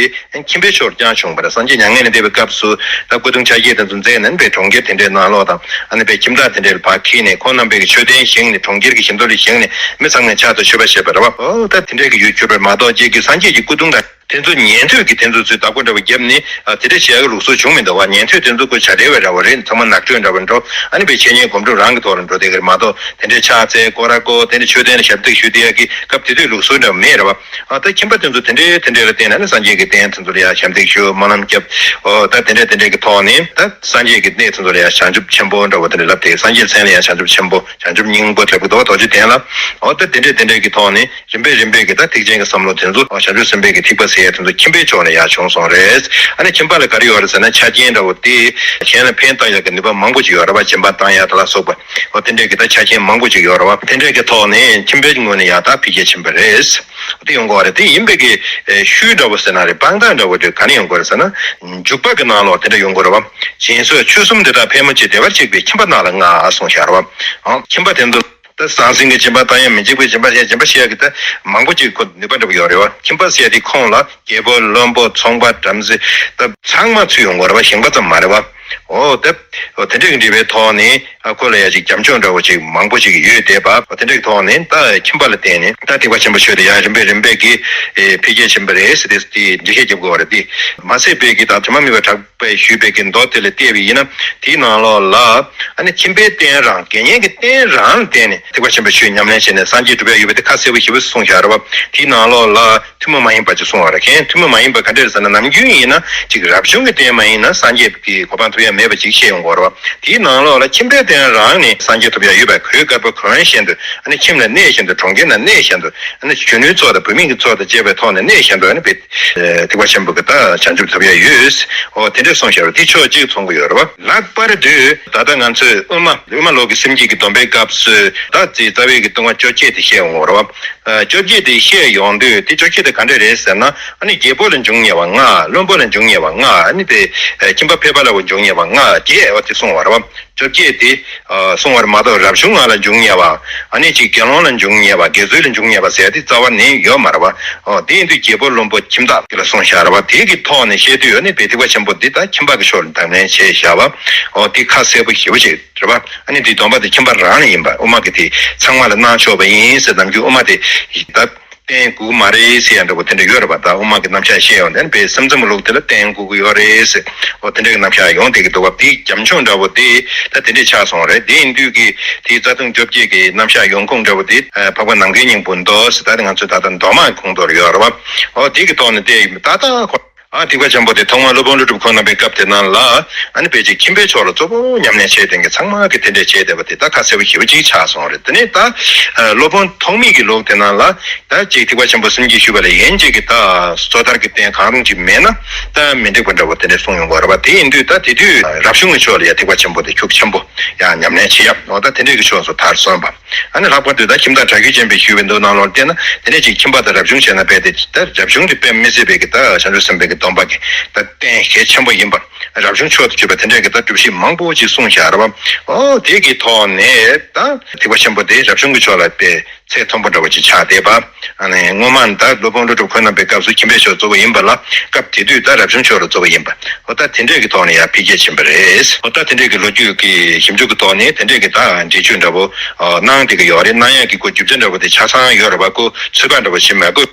ཁྱིམ་པའི་ཕྱོགས་ཀྱང་བྱུང་བ་རེད། སངས་རྒྱས་མྱ་ངན་ལས་འདས་པའི་སྐབས་སུ་ད་སྐུ་གདུང་ཆ་བརྒྱད་དེ་ཚོ་མཛད་ནས་པའི་གྲོང་ཁྱེར་དེ་འདྲའི་ནང་ལོགས་དང་། ཨ་ནི་པའི་ཁྱིམ་བདག་དེ་འདྲའི་ཕར་འཁྱེར་ནས་ཁོང་རྣམ་པའི་གི་མཆོད་རྟེན་བཞེངས་ནས་གྲོང་ཁྱེར་གྱི་བཞི་མདོ་ལ་བཞེངས་ནས་མི་ཚང་མས་ཕྱག་ཏུ་མཆོད་པ་བྱེད་པ་རེད་བ། འོ་ད་དེ་འདྲའི་གི་ཡུལ་གྱུར་པ་མ་གཏོགས་ཅིག་གི་སངས་རྒྱས་ཀྱི་སྐུ་གདུང་དང་ དེ་ཚོ་ཉན་ཐོས་ཀྱི་དེ་ཚོ་ཚོས་བདག་པོ་འདྲ་བོ་བརྒྱབ་ནས་ཨ་དེ་འདྲ་བྱེད་ཡག་གི་ལུགས་སྲོལ་བྱུང་མི་འདུག་བ། ཉན་ཐོས་དེ་ཚོ་ཁོ་བྱ་བྲལ་བའི་ར་བ་རེད། ཚང་མ་ནག་ཁྲོད་འདྲ་བོ་འགྲོ། ཨ་ནི་པའི་འཆད་ཉན་སྒོམ་སྒྲུབ་རང་གི་ཐོག་ལ་འགྲོ་བསྡད་ཀྱི་རེད་མ་གཏོགས། དེ་འདྲའི་ཕྱག་འཚལ་སྐོར་ར་བསྐོར་དེ་འདྲ་མཆོད་རྟེན་ལ་ཞབས་འདེགས་ཞུ་བསྡད་ཡག་གི་སྐབས་དེ་དུས་ལུགས་སྲོལ་འདྲ་བོ་མེད་ར་བ། ཨ་ད་ཁྱིམ་པ་དེ་ཚོ་དེ་འདྲའི་དེ་འདྲའི་ལ་བརྟེན་ནས་ནི་སངས་རྒྱས་ཀྱི་རྟེན་དེ་ཚོ་ལ་ཡང་ཞབས་འདེགས་ཞུ་སྨོན་ལམ་བརྒྱབ། ཨོ་ད་དེ་འདྲའི་དེ་འདྲའི་གི་ཐོག་ནས་ད་སངས་རྒྱས་ཀྱི་གནས་དེ་ཚོ་ལ་ཡང་བྱང་ཆུབ་ཆེན་པོ་འདྲ་བོ་དེ་འདྲ་ལབ་སྟེ། སངས་རྒྱས་མཚན་ལ་ཡང་བྱང་ཆུབ་ཆེན་པོ་བྱང་ཆུབ་སྙིང་པོ་ལབ་ཀྱི་འདུག་བ། རྡོ་རྗེ་གདན་ལ། ཨོ་ད་དེ་འདྲའི་དེ་འདྲའི་གི་ཐོག་ནས། རིམ་པས་རིམ་པས་ཀྱི་ད་ཐེག་ཆེན་གྱི་བསམ་བློ་དེ་ཚོ་བྱང་ཆུབ་སེམས་དཔའི་གི་ཐེག་པ་ཟེར་ཡ་དེ་ཚོ་ཁྱིམ་པའི་ཕྱོགས་ནས་ཡར་བྱུང་སོང་རེད། ཨ་ནི་ཁྱིམ་པ་ལ་ག་རེ་ཡོད་རེད་ཟེར་ན། ཆ་རྐྱེན་འདྲ་བོ་དེ་གཞན་ལ་ཕན་བཏགས་ཡག་གི་ནུས་པ་མང་པོ་ཅིག་ཡོད་རེད་བ། སྦྱིན་པ་བཏང་ཡག་དེ་ལ་སོགས་པ། འོ་དེ་འདྲས་ཀྱི་ད་ཆ་རྐྱེན་མང་པོ་ཅིག་ཡོད་རེད་བ། དེ་འདྲས་ཀྱི་ཐོག་ནས་ཁྱིམ་པའི་ངོས་ནས་ཡར་ད་འཕེལ་རྒྱས་ཕྱིན་པ་རེད། དེ་ཡོང་གི་ཡོད་རེད། དེ་ཡིན་པའི་གི་ཤུལ་འདྲ་བོ་ཟེར་ན་རེད། དཔང་རྟགས་འདྲ་བོ་དེ་ག་ནས་ཡོང་གི་ཡོད་རེད་ཟེར་ན། འཇུག་པ་གི་ནང་ལོགས་དེ་འདྲ་ཡོང་གི་ཡོད་རེད་བ། སྦྱིན་སོགས་ཆོས་གསུམ་འདི་དག་ཕལ་མོ་ཆེ་བདེ་བར་གཤེགས་པའི་ཁྱིམ་པ་རྣམས་ལ་མངའ་གསུངས་བཞག་རེད་བ། ཨང་། ཁྱིམ་པ་དེ་ཚོ། ད་ཟང་ཟིང་གི་སྦྱིན་པ་དང་ཡང་མི་འཇིགས་པའི་སྦྱིན་པ་བྱས། སྦྱིན་པ་བྱེད་ཡག་གི་ད་མང་པོ་ཅིག་ཁོ་ནུས་པ་འདྲ་པོ་ཡོད་རེད་བ། ཁྱིམ་པ་ཟེར་ཡག་དེ་ཁོང་ལ་རྒྱལ་པོ་བློན་པོ་ཚོང་པ་བྲམ་ཟེ་ད་ཚང་མ་ཚུད་ཡོང་གི་རེད་བ། ཞིང་པ་ཙམ་མ་རེད་བ། འོ་ད། འོ་དེ་འདྲ་གི་འབྲེལ་བའི་ཐོག་ནས་ཨ་ཁོ་ལ་ཡ་ཅིག་བྱམས་སྐྱོང་འདྲ་པོ་ཅིག་མང་པོ་ཅིག་ཡོད་བསྡད་པ། འོ་དེ་འདྲ་གི་ཐོག་ནས་ད་ཁྱིམ་པ་ལ་བརྟེན་ནས་ད་ཐེག་པ་ཆེན་པོ་ཆོས་དེ་ཡང་རིམ་པས་རིམ་པས་ཀྱི་འཕེལ་རྒྱས་ཕྱིན་པ་རེད་ཟེར་ཏེ་འགྲེལ་བཤད་རྒྱབ་དགོས་པ་རེད་དེ། མ་ཟད་པའི་གི་ད་དོན་མ་མེད་པ་གྲགས་པས་ཞུས་པའི་གི་མདོ་དེ་ལ་བལྟས་པ་ཡིན་ན། དེའི་ནང་ལོགས་ལ་ཨ་ནི་ཁྱིམ་པའི་རྟེན་རང་། དགེ་བསྙེན་གྱི་རྟེན་རང་ལ་བརྟེན་ནས་ཐེག་པ་ཆེན་པོའི་ཆོས་ཉམས་ལེན་བྱས་ནས་སངས་རྒྱས་འགྲུབ་ཡག་ཡོད་པ་དེ་ཁ་གསལ་པོ་ཞེ་པོ་གསུངས་བཞག་རེད་བ། དེའི་ནང་ལོགས་ལ་ཐུན་མོང་མ་ཡིན་པ་ཅིག་གསུངས་པ་རེད། མཁན་ཐུན་མོང་མ་ཡིན་པ་ག་འདྲ་རེད་ཟེར་ན། ནམ་རྒྱུན་ཡིན་ན་ཅིག་རབ་བྱུང་གི་རྟེན་མ་ཡིན་ན་སངས་རྒྱས་ཀྱི་གོ་འཕང་ཐོབ་ཡག་མེད་པ་ཅིག་བཤད་ཡོང་གི་ཡོད་རེད་བ། དེའི་ནང་ལོགས་ལ་ཁྱིམ་པའི་རྟེན་རང་ནས་སངས་རྒྱས་ཐོབ་ཡག་ཡོད་པ། གོས་དཀར་པོ་གོན་བཞིན་དུ། ཨ་ནི་ཁྱིམ་ལ་གནས་བཞིན་དུ། གྲོང་ཁྱེར་ན་གནས་བཞིན་དུ། ཨ་ནི་གཞོན་ནུའི་ཚོགས་དང་བུད་མེད་ཀྱི་ཚོགས་དང་བཅས་པའི་ཐོག་ནས་གནས་བཞིན་དུ། ཨ་ནི་བེ་ཐེག་པ་ཆེན་པོ་གི་ད་བྱང་ཆུབ་ཐོབ་ཡག་ཡོད། འོ་དེ་འདྲ་གསུངས་བཞག་རེད། དེ་ཕྱོགས་གཅིག་མཚུངས་ཀྱི་ཡོད་རེད་བ། ལྷག་པར་དུ་ད་ལྟ་ང་ཚོས་དབུ་མ། དབུ་མ་ལུགས་ཀྱི་སེམས་བསྐྱེད་ཀྱི་སྡོམ་པའི་སྐབས་སུ་ད་རྩ་བའི་གི་ལྟུང་བ་བཅོ་བརྒྱད་དེ་བཤད་ཡོང་བ་རེད་བ། ཨ་བཅོ་བརྒྱད་དེ་བཤད་ཡོང་དུས་དེ་བཅོ་བརྒྱད་དེ་ག་འདྲ་རེད་ཟེར་ན། ཨ་ནི་རྒྱལ་པོ་ལ་འབྱུང་ཉེ་བ་ལྔ། བློན་པོ་ལ་འབྱུང་ཉེ་བ་ལྔ། ཨ་ནི་དེ་ཁྱིམ་པ་ཕལ་པ་ལ་འབྱུང་ཉེ་བ་ལྔ་བཅས་འོ་དེ་གསུངས་པ་རེད་བ། བཅོ་བརྒྱད་དེ་གསུངས་པ་རེད་མ་གཏོགས། རབ་བྱུང་ལྔ་ལ་འབྱུང་ཉེ་བ། ཨ་ནི་ཅིག་དགེ་སློང་ལ་འབྱུང་ཉེ་བ། དགེ་ཚུལ་ལ་འབྱུང་ཉེ་བ་ཟེར་དེ་རྩ་བ་ནས་ཡོད་མ་རེད་བ། འོ་དེ་ཡིན་དུས་རྒྱལ་པོ་བློན་པོ་ཁྱིམ་བདག་དེ་ལ་གསུངས་བཞག་རེད་བ། དེ་གི་ཐོག་ནས་བཤད་དུས་ཨ་ནི་བེ་ཐེག་པ་ཆེན་པོ་འདི་ད་ཁྱིམ་པ་གི་ཕྱོགས་ལ་གདམས་ངན་བྱས་བཞག་བ། འོ་དེ་ཁ་གསལ་པོ་ཞེ་པོ་ཅིག་རེད་བ། ཨ་ནི་དེའི་སྡོམ་པ་དེ་ཁྱིམ་པ་རང་ལ་ཡིན་པ། དབུ་མ་གི་དེ་ཚང་མ་ལ་གནང་ཆོག་པ་ཡིན་ཟེར། ནམ་རྒྱུན་དབུ་མ་དེ་ད་བསྟེན་དགོས་ཀྱི་མ་རེད་ཟེར་ཡ་འདྲ་པོ་དེ་འདྲ་ཡོད་རེད་པ། ད་དབུ་མ་གི་རྣམ་གཞག་བཤད་ཡོང་དུས་ཨ་ནི་བེ་སེམས་ཙམ་ལུགས་དེ་ལ་བསྟེན་དགོས་ཀྱི་ཡོད་རེད་ཟེར། འོ་དེ་འདྲ་གི་རྣམ་གཞག་ཡོང་བསྡད་ཀྱི་འདུག་བ། དེའི་རྒྱབ་ལྗོངས་འདྲ་པོ་དེ་ད་དེ་འདྲ་ཆགས་སོང་རེད། དེ་ཡིན་དུས་ཀྱི་དེའི་རྩ་ལྟུང་བཅོ་བརྒྱད་ཀྱི་རྣམ་གཞག་ཡོང་ཁུངས་འདྲ་པོ་དེ་འཕགས་པ་ནམ་མཁའི་སྙིང་པོའི་མདོ་ཟེར། ད་ང་ཚོས་ད་ལྟ་མདོ་སྔགས་གོང་དུ་ཡོད་རེད་བ། འོ་དེ་གི་ཐོག་ནས་བལྟས་ཡིན་ད་ལྟ་ཁོ། ཨ་ཐེག་པ་ཆེན་པོ་དེ་ཐོག་མར་སློབ་དཔོན་ཀླུ་སྒྲུབ་ཁོང་རྣམ་པའི་སྐབས་དེ་ནང་ལ་ཨ་ནི་ཕལ་ཆེར་ཁྱིམ་པའི་ཕྱོགས་ལ་གཙོ་བོ་ཉམས་ལེན་བྱས་བསྡད་མཁན་ཚང་མ་གིས་དེ་འདྲས་བྱས་བསྡད་པ་དེ་ད་ཁ་གསལ་པོ་ཞེ་པོ་ཅིག་ཆགས་སོང་རེད། དེ་ནས་ད་སློབ་དཔོན་ཐོགས་མེད་ཀྱི་ལུགས་དེ་ནང་ལ་ད་ཅིག་ཐེག་པ་ཆེན་པོ་སེམས་བསྐྱེད་ཞུས་པ་ལས་གཞན་ཅིག་གི་ད་སོ་ཐར་གྱི་རྟེན་གང་རུང་ཅིག་མེད་ན་ད་མི་འགྲིག་པ་འདྲ་པོ་དེ་འདྲས་གསུངས་ཡོང་གི་རེད་བ། དེ་ཡིན་དུས་ད་དེ་དུས་རབ་བྱུང་གི་ཕྱོགས་ལ་ཡ་ཐེག་པ་ཆེན་པོ་དེ་ཤུགས་ཆེན་པོ་ཡ་ཉམས་ལེན་བྱེད་ཡ། འོ་ད་དེ་འདྲས་ཀྱི་ཕྱོགས་སུ་དར་སོང་བ། ཨ་ནི་ལྷག་པར་དུ་ད་ཁྱིམ་བདག་གྲགས་ཀྱུ་ཆེན་པོས་ཞུས་པའི་མདོ་ནང་ལོགས་བལྟས་ན། དེ་ནས་ཅིག་ཁྱིམ་པ་དང་རབ་བྱུང་བྱས་ན་རྦད་དེ་ད་རབ་བྱུང་དེ་དཔེ་མི་སྲིད་པའི་གི་ད་བྱང་ཆུབ་སེམས་དཔའི་གི་སྡོམ་པ་གི་ད་རྟེན་གལ་ཆེན་པོ་ཡིན་པ། རབ་བྱུང་མཆོག་ཏུ་གྱུར་པ་དེ་འདྲའི་གི་ད་སྒྲུབ་གཞི་མང་པོ་ཅིག་གསུངས་བཞག་རེད་བ། ཨོ་དེ་གི་ཐོག་ནས་ད་ཐེག་པ་ཆེན་པོ་དེ་རབ་བྱུང་གི་ཕྱོགས་ལ་དཔེ་ཚད་མཐོན་པོ་འདྲ་བོ་ཅིག་ཆགས་བསྡད་པ། ཨ་ནི་སྔོན་མ་ད་སློབ་དཔོན་ཀླུ་སྒྲུབ་ཁོང་རྣམ་པའི་སྐབས་སུ་ཁྱིམ་པའི་ཕྱོགས་གཙོ་བོ་ཡིན་པ་ལ། སྐབས་དེ་དུས་ད་རབ་བྱུང་ཕྱོགས་ལ་གཙོ་བོ་ཡིན་པ། ཨོ་ད་དེ་འདྲས་ཀྱི་ཐོག་ནས་ཡང་འཕེལ་རྒྱས་ཕྱིན་པ་རེད། ཨོ་ད་དེ་འདྲས་ཀྱི་ལོ་རྒྱུས་ཀྱི་ཞིབ་འཇུག་གི་ཐོག་ནས་དེ་འདྲས་ཀྱི་ད་འགྲེལ་བརྗོད་འདྲ་བོ་ཨ་གནང་བསྡད་ཀྱི་ཡོད་རེད། གནང་ཡག་གི་ཁོ་རྒྱུ་མཚན་འདྲ་བོ་དེ་ཆ་ཚང་ཡོད་རེད་པ། ཁོ་ཚོད་དཔག་འདྲ་བོ་བྱེད་མ་དགོས།